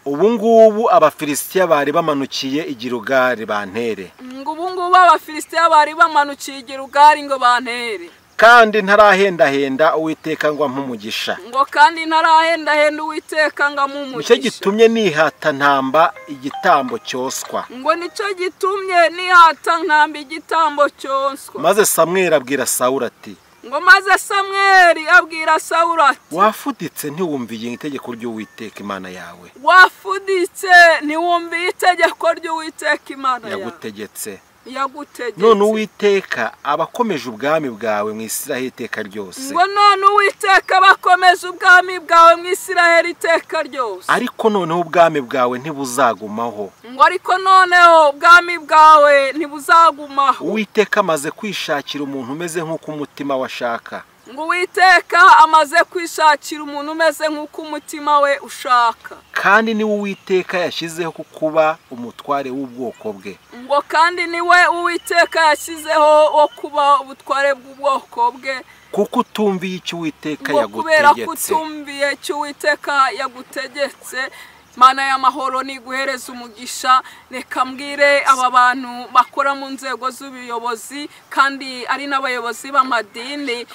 ubu ngubu Abafilisitiya bari bamanukiye i Gilugari bantere, ngo ubu ngubu Abafilisitiya bari bamanukiye i Gilugari ngo bantere. Kandi ntarahendahenda Uwiteka ngo ampe umugisha, ngo kandi ntarahendahenda Uwiteka ngo ampe umugisha. Nicyo gitumye nihata ntamba igitambo cyoswa, ngo nicyo gitumye nihata ntamba igitambo cyoswa. Maze Samweli abwira Sawuli ati, ngo maze Samweli abwira Sawuli ati, wafuditse ntiwumviye itegeko ry'Uwiteka Imana yawe, wafuditse ntiwumviye itegeko ry'Uwiteka Imana yawe yagutegetse, yagutegetse. None Uwiteka abakomeje ubwami bwawe mu Isiraheli iteka ryose, ngo none Uwiteka abakomeje ubwami bwawe mu Isiraheli iteka ryose. Ariko noneho ubwami bwawe ntibuzagumaho, ngo ariko noneho ubwami bwawe ntibuzagumaho. Uwiteka amaze kwishakira umuntu umeze nk'uko umutima we ashaka, ngo Uwiteka amaze kwishakira umuntu umeze nk'uko umutima we ushaka. Kandi niwe Uwiteka yashyizeho kuba umutware w'ubwoko bwe, ngo kandi niwe Uwiteka yashyizeho wo kuba ubutware bw'ubwoko bwe. Kuko utumviye icyo Uwiteka yagutegetse, kubera kutumviye icyo Uwiteka yagutegetse. Mana y'amahoro niguhereza umugisha. Reka mbwire aba bantu bakora mu nzego z'ubuyobozi kandi ari n'abayobozi b'amadini.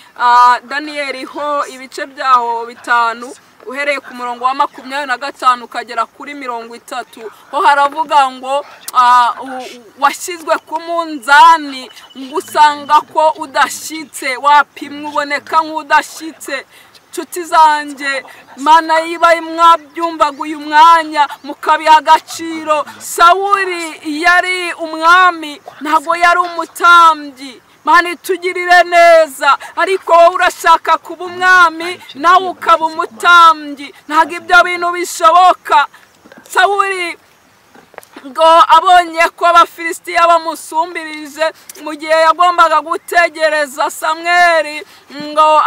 Daniyeli ho ibice byaho 5 uhereye ku murongo wa 25 ukagera kuri 30, ho haravuga ngo washyizwe ku munzani ngo usanga ko udashyitse, wapimwe uboneka nk'udashyitse. Nshuti zanjye, Mana yiba mwabyumvaga uyu mwanya mukabiha agaciro. Sawuli yari umwami, ntabwo yari umutambyi. Mana itugirire neza, ariko wowe urashaka kuba umwami nawe ukaba umutambyi, ntabwo ibyo bintu bishoboka. Sawuli ngo abonye ko Abafilisitiya bamusumbirije mu gihe yagombaga gutegereza Samweli ngo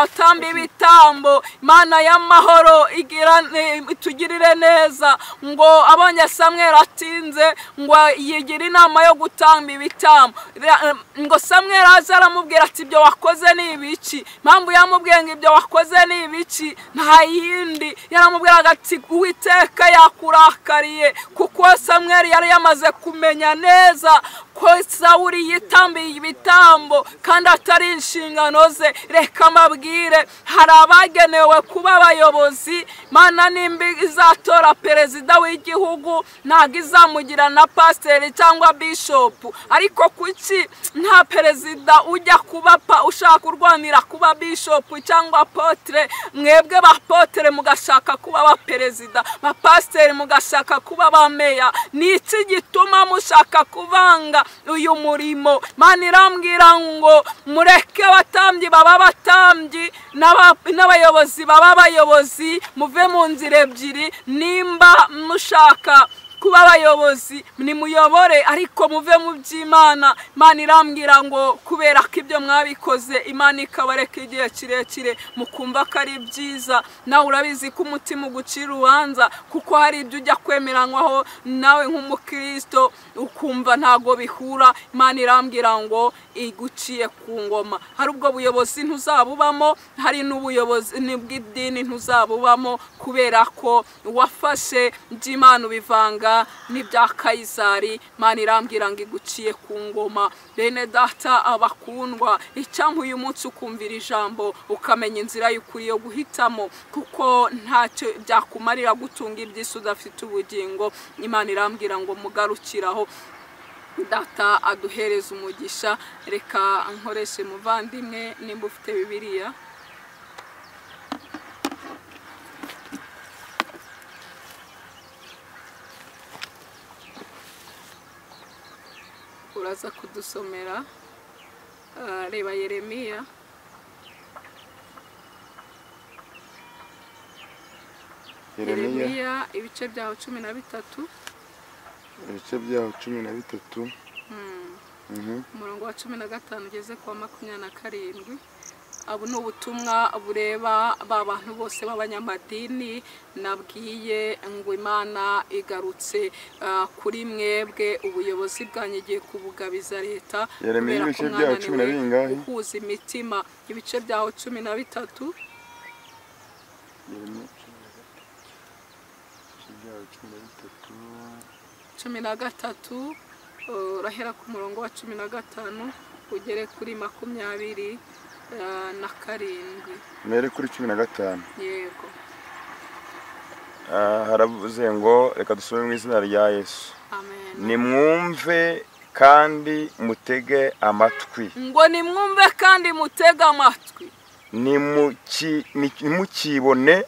atambe ibitambo, Imana y'amahoro itugirire neza. Ngo abonye Samweli atinze, ngo yigira inama yo gutamba ibitambo. Ngo Samweli aje aramubwira ati, ibyo wakoze ni ibiki? Impamvu yamubwiye ngo ibyo wakoze ni ibiki nta yindi, yaramubwiraga ati, Uwiteka yakurakariye. Kuko Samweli yari yamaze kumenya neza ko Ko Sawuli yitambiye ibitambo kandi atari inshingano ze. Reka mabwire, hari abagenewe kuba abayobozi. Mana nimba izatora perezida w'igihugu ntabwo izamugira na pasiteri cyangwa bishopu, ariko kuki nta perezida ujya kuba ushaka kurwanira kuba bishopu cyangwa apotre? Mwebwe ba apotre mugashaka kuba ba perezida, ba pasiteri mugashaka kuba ba meya. Ni iki gituma mushaka kuvanga uyu murimo? Mana irambwira ngo mureke abatambyi baba abatambyi n'abayobozi baba abayobozi, muve mu nzira ebyiri. Nimba mushaka kuba abayobozi nimuyobore, ariko muve mu by'Imana. Imana irambwira ngo kubera ko ibyo mwabikoze Imana ikabareka igihe kirekire mukumva ko ari byiza. Nawe urabizi ko umutima ugucira urubanza, kuko hari ibyo ujya kwemeranywaho nawe nk'umukristo ukumva ntago bihura. Imana irambwira ngo iguciye ku ngoma. Hari ubwo buyobozi ntuzabubamo, hari n'ubuyobozi bw'idini ntuzabubamo, kubera ko wafashe by'Imana ubivanga n'ibya Kayizari. Imana irambwira ngo iguciye ku ngoma. Bene data abakundwa, icyampa uyu munsi ukumvira ijambo ukamenya inzira y'ukuri yo guhitamo, kuko ntacyo byakumarira gutunga iby'isi udafite ubugingo. Imana irambwira ngo mugarukiraho. Data aduhereza umugisha. Reka nkoreshe muvandimwe nimba ufite Bibiliya. Uraza kudusomera. Reba Yeremiya. Yeremiya ibice byaho 13. Ibice byaho 13. Umurongo wa 15 ugeze kwa 27. Abu ni ubutumwa bureba ba bantu bose b'abanyamadini nabwiye ngo Imana igarutse kuri mwebwe, ubuyobozi bwanyu igiye kubugabiza leta. Yeremiya ibice byaho 10 na bingahe? Guhuza imitima. Ibice byaho 13. Yeremiya 13 urahera ku murongo wa 15 ugere kuri 27. Mere kuri 15. Yego. Haravuze ngo reka dusome mu izina rya Yesu. Amen. Nimwumve kandi mutege amatwi. Ngo nimwumve kandi mutege amatwi. Nimukibone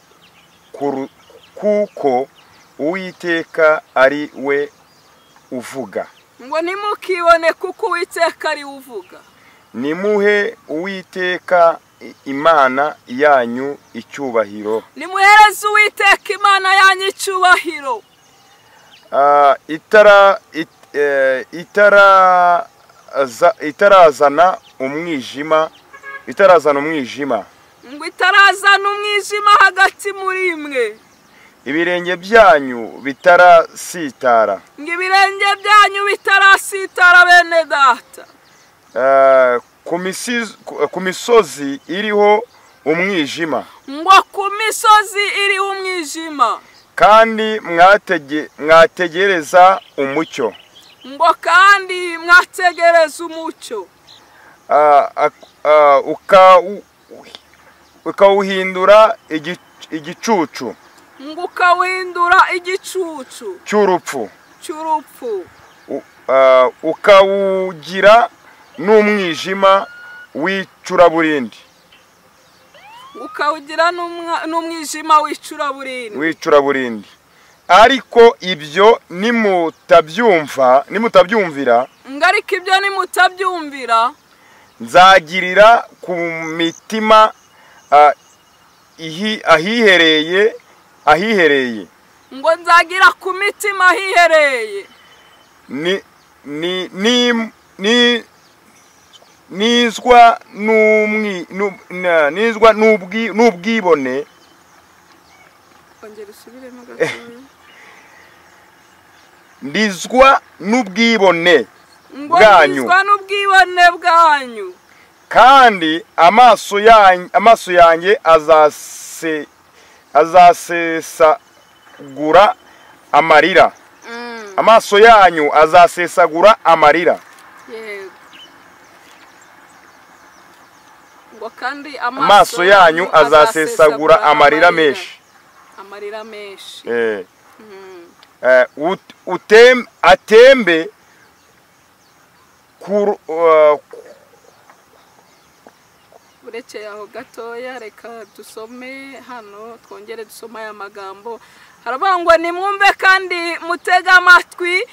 kuko Uwiteka ari we uvuga. Ngo nimukibone kuko Uwiteka ari uvuga. Nimuhe Uwiteka Imana yanyu icyubahiro. Nimuhereze Uwiteka Imana yanyu icyubahiro. Itarazana umwijima, itarazana umwijima. Ngo itarazana umwijima hagati muri mwe. Ibirenge byanyu bitarasitara. Ngo ibirenge byanyu bitarasitara bene data. Ku misozi iriho umwijima. Ngo ku misozi iriho umwijima. Kandi mwategereza umucyo. Ngo kandi mwategereza umucyo. Ukawuhindura igicucu. Ngo ukawuhindura igicucu cy'urupfu. Cy'urupfu. Ukawugira n'umwijima w'icuraburindi. Ukawugira n'umwijima w'icuraburindi. W'icuraburindi. Ariko ibyo nimutabyumva, nimutabyumvira, ngariko ibyo nimutabyumvira, nzagirira ku mitima ahihereye, ahihereye. Ngo nzagira ku mitima ahihereye. Ni ni ni ni nizwa nizwa n'ubwibone. Ndizwa n'ubwibone bwanyu. Ndizwa n'ubwibone bwanyu. Kandi amaso yanjye azasesagura amarira. Amaso yanyu azasesagura amarira. Ngo kandi amaso yanyu azasesagura amarira menshi, amarira menshi. Atembe urekeye aho gatoya, reka dusome hano, twongere dusome aya magambo. Haravuga ngo nimwumve kandi mutege amatwi,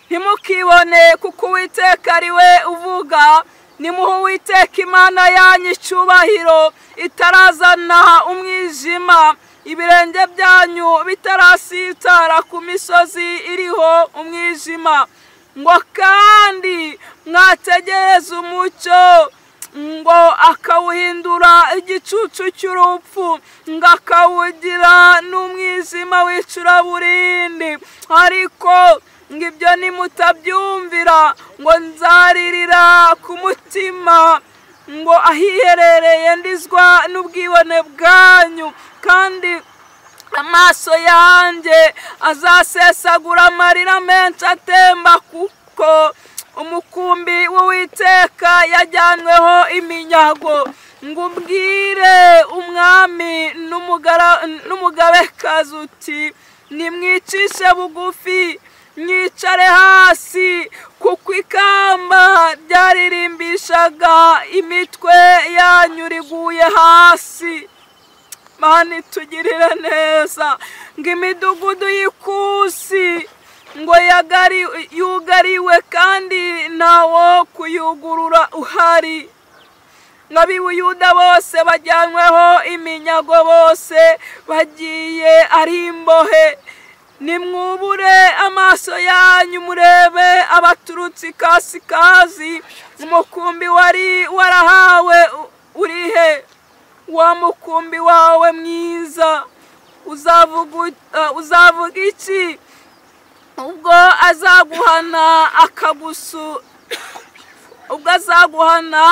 ntimukibone kuko Uwiteka ari we uvuga. Nimuhe Uwiteka Imana yanyu icyubahiro itarazana umwijima, ibirenge byanyu bitarasitara ku misozi iriho umwijima. Ngo kandi mwategereza umucyo, ngo akawuhindura igicucu cy'urupfu, ngo akawugira n'umwijima w'icuraburindi. Ariko ngo ibyo nimutabyumvira, ngo nzaririra ku mutima, ngo ahiherereye ndizwa n'ubwibone bwanyu, kandi amaso yanjye azasesagura amarira menshi atemba, kuko umukumbi w'Uwiteka yajyanweho iminyago. Ngo ubwire umwami n'umugabekazi uti nimwicishe bugufi, mwicare hasi, kuko ikamba ryaririmbishaga imitwe yanyu riguye hasi. Mana itugirire neza. Ngo imidugudu y'ikusi ngo yugariwe kandi ntawo kuyugurura uhari. Ngo ab'Ibuyuda bose bajyanweho iminyago, bose bagiye ari imbohe. Nimwubure amaso yanyu murebe abaturutse ikasikazi, umukumbi wari warahawe urihe? Wa mukumbi wawe mwiza uzavuga iki ubwo azaguhana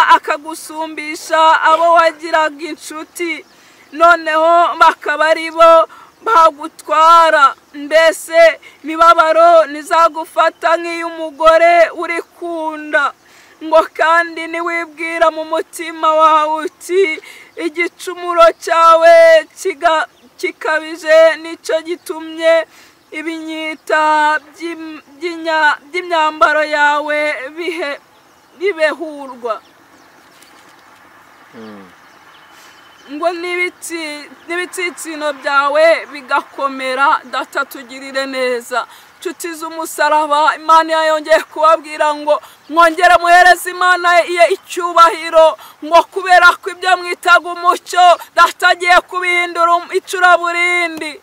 akagusumbisha abo wagiraga inshuti, noneho bakaba ari bo bagutwara? Mbese imibabaro ntizagufata nk'iy'umugore uri kunda? Ngo kandi niwibwira mu mutima wawe uti igicumuro cyawe kikabije, nicyo gitumye ibinyita by'imyambaro yawe bibehurwa. Ngo n'ibitsitsino byawe bigakomera. Data tugirire neza. Nshuti z'umusaraba, Imana yongeye kubabwira ngo mwongere muhereze Imana ye icyubahiro, ngo kubera ko ibyo mwitaga umucyo Data agiye kubihindura icuraburindi.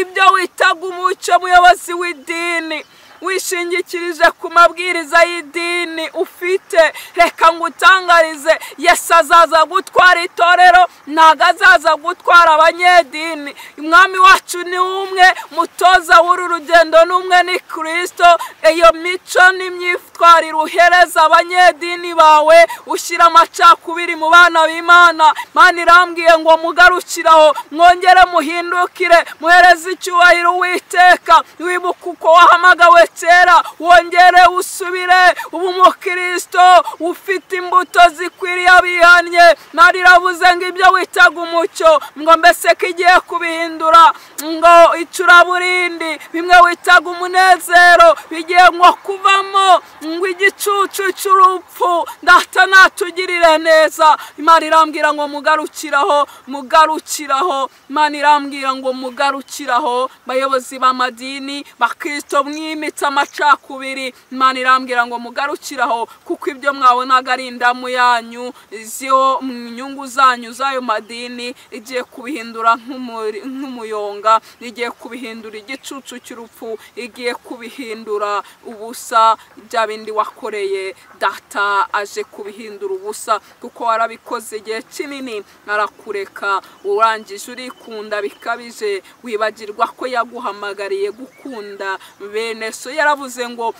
Ibyo witaga umucyo, muyobozi w'idini, wishingikirije ku mabwiriza y'idini ufite, reka ngutangarize, Yesu azaza gutwara itorero, ntago azaza gutwara abanyedini. Umwami wacu ni umwe, mutoza w'uru rugendo ni umwe, ni Kristo. Iyo mico n'imyitwarire uhereza abanyedini bawe, ushyira amacakubiri mu bana b'Imana. Imana irambwiye ngo mugarukiraho, mwongere muhindukire, muhereze icyubahiro Uwiteka. Wibuke uko wahamagawe kera, wongere usubire ubu umukristo ufite imbuto zikwiriye abihannye. Imana iravuze ngo ibyo witaga umucyo, ngo mbese ko igiye kubihindura ngo icuraburindi, bimwe witaga umunezero bigiye ngo kuvamo ngo igicucu cy'urupfu. Data natugirire neza. Imana irambwira ngo mugarukiraho, mugarukiraho. Imana irambwira ngo mugarukiraho, bayobozi b'amadini, bakristo mwimitse amacakubiri. Imana irambwira ngo mugarukiraho, kuko ibyo mwabonaga ari indamu yanyu, izo nyungu zanyu z'ayo madini igiye kubihindura nk'umuyonga, igiye kubihindura igicucu cy'urupfu, igiye kubihindura ubusa. Bya bindi wakoreye Data aje kubihindura ubusa, kuko warabikoze igihe kinini arakureka, urangije urikunda bikabije, wibagirwa ko yaguhamagariye gukunda bene so. Yaravuze ngo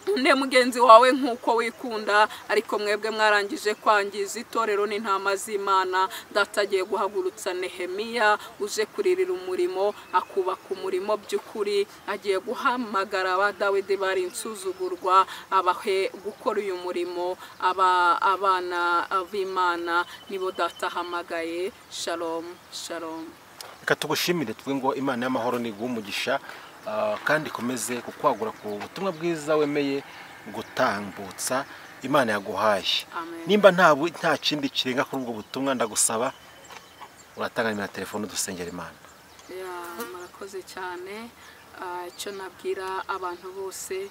Ukunde mugenzi wawe nk'uko wikunda. Ariko mwebwe mwarangije kwangiza itorero n'intama z'Imana. Data agiye guhagurutsa Nehemiya uje kuririra umurimo, akubaka umurimo by'ukuri. Agiye guhamagara aba Dawidi bari insuzugurwa, abahe gukora uyu murimo. Aba abana b'Imana nibo Data ahamagaye. Shalom, shalom. Reka tugushimire tuvuge ngo Imana y'amahoro niguhe umugisha, kandi ikomeze kukwagura ku butumwa bwiza wemeye gutambutsa Imana yaguhaye. Amen. Nimba nta kindi kirenga kuri ubwo butumwa, ndagusaba uratanga nimero ya telefone dusengera Imana. Ya, murakoze cyane. Icyo nabwira abantu bose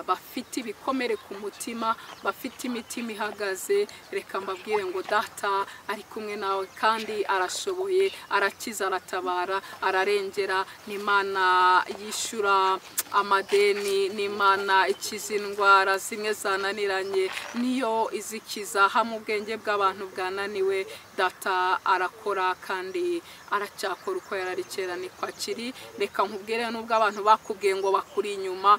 bafite ibikomere ku mutima, bafite imitima ihagaze, reka mbabwire ngo Data ari kumwe nawe kandi arashoboye, arakiza, aratabara, ararengera. Ni Imana yishyura amadeni, ni Imana ikiza indwara zimwe zananiranye, niyo izikiza. Hamwe ubwenge bw'abantu bwananiwe, Data arakora kandi aracyakora uko yarari kera niko akiri. Reka nkubwire, nubwo abantu bakubwiye ngo bakuri inyuma,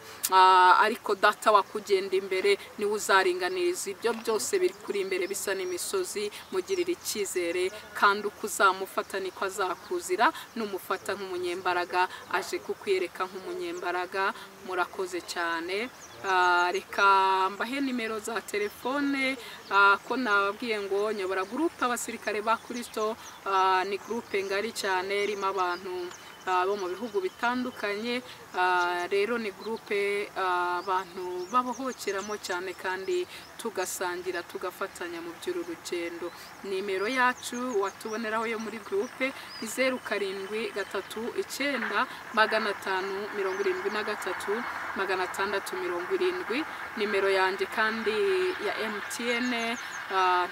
ariko Data wakugenda imbere niwe uzaringaniriza ibyo byose biri kuri imbere bisa n'imisozi. Mugirire icyizere kandi uko uzamufata niko azakuzira. Numufata nk'umunyembaraga aje kukwiyereka nk'umunyembaraga. Murakoze cyane. Reka mbahe nimero za telefone, ko nababwiye ngo nyobora groupe abasirikare ba Kristo. Ni groupe ngari cyane irimo abantu bo mu bihugu bitandukanye. Rero ni groupe abantu babohokeramo cyane kandi tugasangira tugafatanya mu by'uru rugendo. Nimero yacu watuboneraho yo muri groupe ni 0 7 3 9 573 670. Nimero yanjye kandi ya MTN,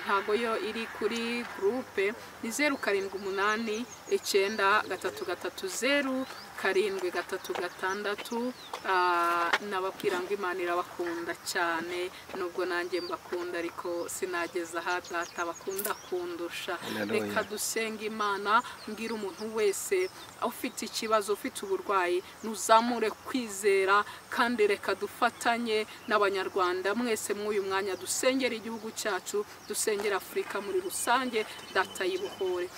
ntago yo iri kuri groupe, ni 0 7 8 9 3 3 0 7 3 6. Nababwira ngo Imana irabakunda cyane, nubwo nanjye mbakunda ariko sinageza aha Data bakunda kundusha. Haleluya. Reka dusenge Imana. Mbwira umuntu wese ufite ikibazo, ufite uburwayi, nuzamure kwizera, kandi reka dufatanye n'Abanyarwanda mwese mw'uyu mwanya dusengera igihugu cyacu, dusengera Afurika muri rusange. Data yibohore.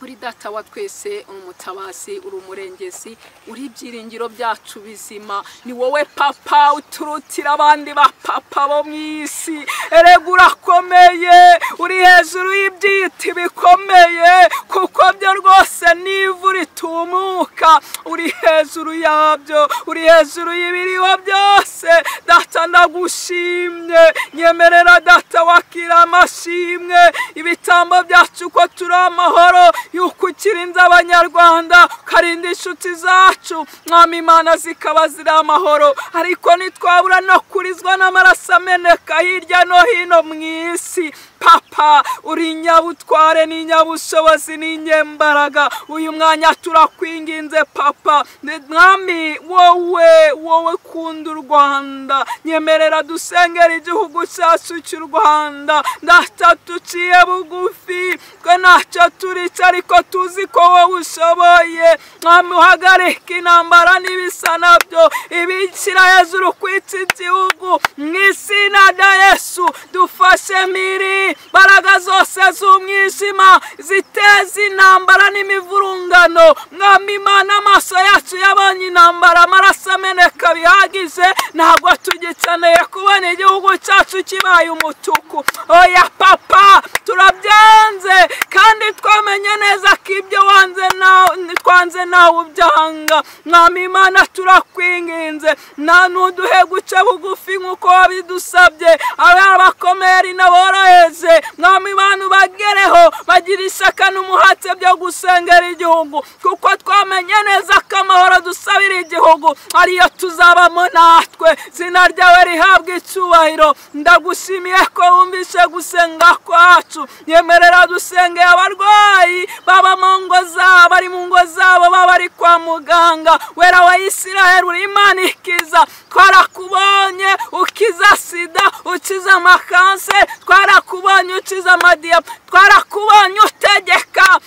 Uri Data wa twese, umutabazi, uri umurengezi, uri ibyiringiro byacu bizima. Ni wowe Papa uturutira abandi ba papa bo mu isi. Erega urakomeye, uri hejuru y'ibyiti bikomeye, kuko byo rwose n'ivu ritumuka. Uri hejuru yabyo, uri hejuru y'ibiriho byose. Data ndagushimye, nyemerera Data wakira amashimwe, ibitambo byacu ko turi amahoro, yuko ukirinze Abanyarwanda, ukarinda inshuti zacu, Mwami Imana, zikaba ziri amahoro. Ariko ntitwabura no kurizwa n'amaraso ameneka hirya no hino mu isi. Papa uri nyabutware n'inyabushobozi n'inyembaraga. Uyu mwanya turakwinginze Papa, Mwami, wowe kunda u Rwanda, nyemerera dusengera igihugu cyacu cy'u Rwanda. Data tuciye bugufi, twe ntacyo turica ariko tuzi ko wowe ushoboye. Mwami, uhagarike intambara n'ibisa nabyo, ibishyira hejuru kwitsa igihugu. Mu izina rya Yesu dufashe miri imbaraga zose z'umwijima ziteza intambara n'imivurungano. Mwami Imana, amaso yacu yabonye intambara, amaraso ameneka bihagije, ntabwo tugikeneye kubona igihugu cyacu kibaye umutuku. Oya Papa, turabyanze kandi twamenye neza ko ibyo wanze nawe twanze nawe ubyanga. Mwami Imana, turakwinginze, nta nuduhe guca bugufi nk'uko wabidusabye. Abakomeri n'aboroheje, Mwami Imana, ubagereho bagira ishyaka n'umuhate byo gusengera igihugu, kuko twamenye neza ko amahoro dusabira igihugu ariyo tuzabamo natwe. Izina ryawe rihabwa icyubahiro. Ndagushimiye ko wumvise gusenga kwacu. Nyemerera dusengeye abarwayi, baba mu ngo zabo, bari mu ngo zabo, baba bari kwa muganga. Wera wa Isiraheli, uri Imana ikiza. Twarakubonye ukiza sida, ukiza amakanseri, twarakubonye ukiza amadiya, twarakubonye utegeka.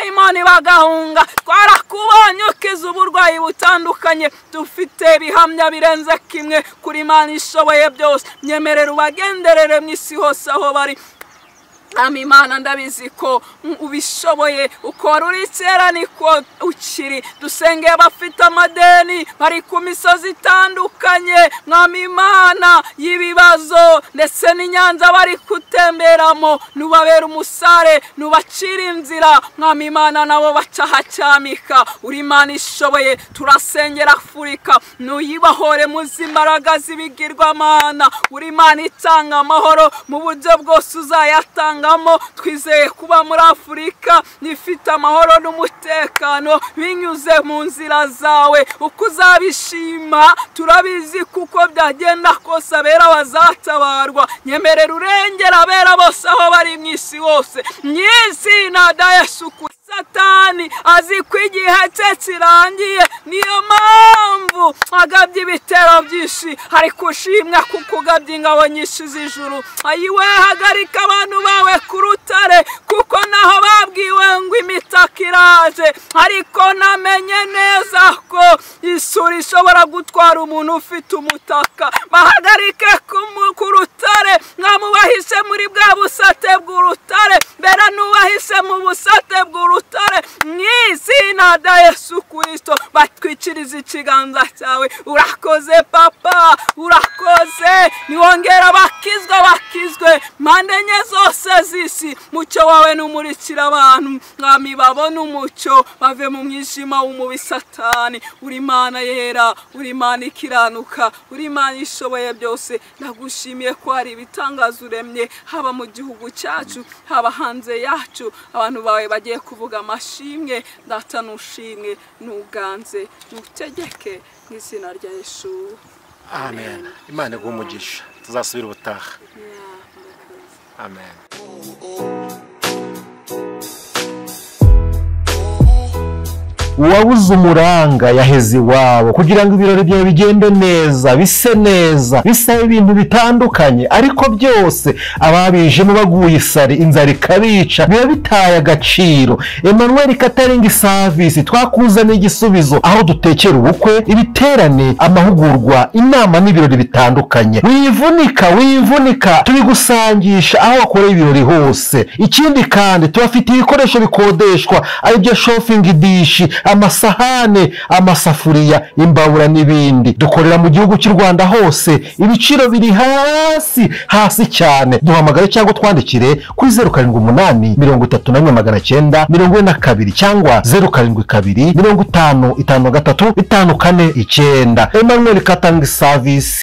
Abadayimoni bagahunga. Twarakubonye ukiza uburwayi butandukanye. Dufite ibihamya birenze kimwe kuri Imana ishoboye byose. Nyemerera ubagenderere mu isi hose aho bari. Mwami Imana, ndabizi ko ubishoboye, uko wari uri kera niko ukiri. Dusenge abafite amadeni bari ku misozi itandukanye, Mwami Imana, y'ibibazo ndetse n'inyanza bari kutemberamo, nubabera umusare, nubacira inzira, Mwami Imana, nabo bacahacyamika. Uri Imana ishoboye. Turasengera Afurika, nuyibahore mu zimbaraga z'ibigirwamana. Uri Imana itanga amahoro mu buryo bwose uzayatanga. Twizeye kuba muri Afurika nifite amahoro n'umutekano binyuze mu nzira zawe. Uko uzabishima turabizi, kuko byagenda kose abera bazatabarwa. Nyemerera urengera abera bose aho bari mu isi hose, mu izina rya Yesu. Satani azi ko igihe cye kirangiye, niyo mpamvu agabye ibitero byinshi, ariko ushimwa kuko ugabye ingabo nyinshi z'ijuru. Ayiwe, hagarika abantu bawe ku rutare, kuko naho babwiwe ngo imitaka iraje, ariko namenye neza ko isuri ishobora gutwara umuntu ufite umutaka. Bahagarike ku rutare, mwamubahishe muri bwa busate bw'urutare, mbere nubahishe mu busate bw'urutare, mu izina rya Yesu Kristo. Batwikirize ikiganza cyawe. Urakoze Papa, urakoze. Niwongera bakizwa, bakizwe mpande enye zose z'isi. Mucyo wawe numurikira abantu, Mwami, babone umucyo, bave mu mwijima w'umubi Satani. Uri Imana yera, uri Imana ikiranuka, uri Imana ishoboye byose. Ndagushimiye ko hari ibitangaza uremye, haba mu gihugu cyacu, haba hanze yacu. Abantu bawe bagiye kuvuga amashimwe. Data, nushimwe, nuganze, nutegeke mu izina rya Yesu. Amen. Imana iguhe umugisha. Tuzasubira ubutaha. Amen. Uwabuze umuranga yaheze iwabo, kugira ngo ibirori byawe bigende neza, bise neza, bisaba ibintu bitandukanye, ariko byose ababijemo baguye isari, inzara ikabica, biba bitaye agaciro. Emmanuel Catering Service twakuzaniye igisubizo, aho dutekera ubukwe, ibiterane, amahugurwa, inama n'ibirori bitandukanye. Wivunika, wivunika, tubigusangisha aho wakoreye ibirori hose. Ikindi kandi tubafitiye ibikoresho bikodeshwa, aribyo shopping dish, amasahane, amasafuriya, imbabura n'ibindi. Dukorera mu gihugu cy'u Rwanda hose, ibiciro biri hasi hasi cyane. Duhamagare cyangwa twandikire kuri 078 31 942 cyangwa 072 50 53 549. Emmanuel Catering Service.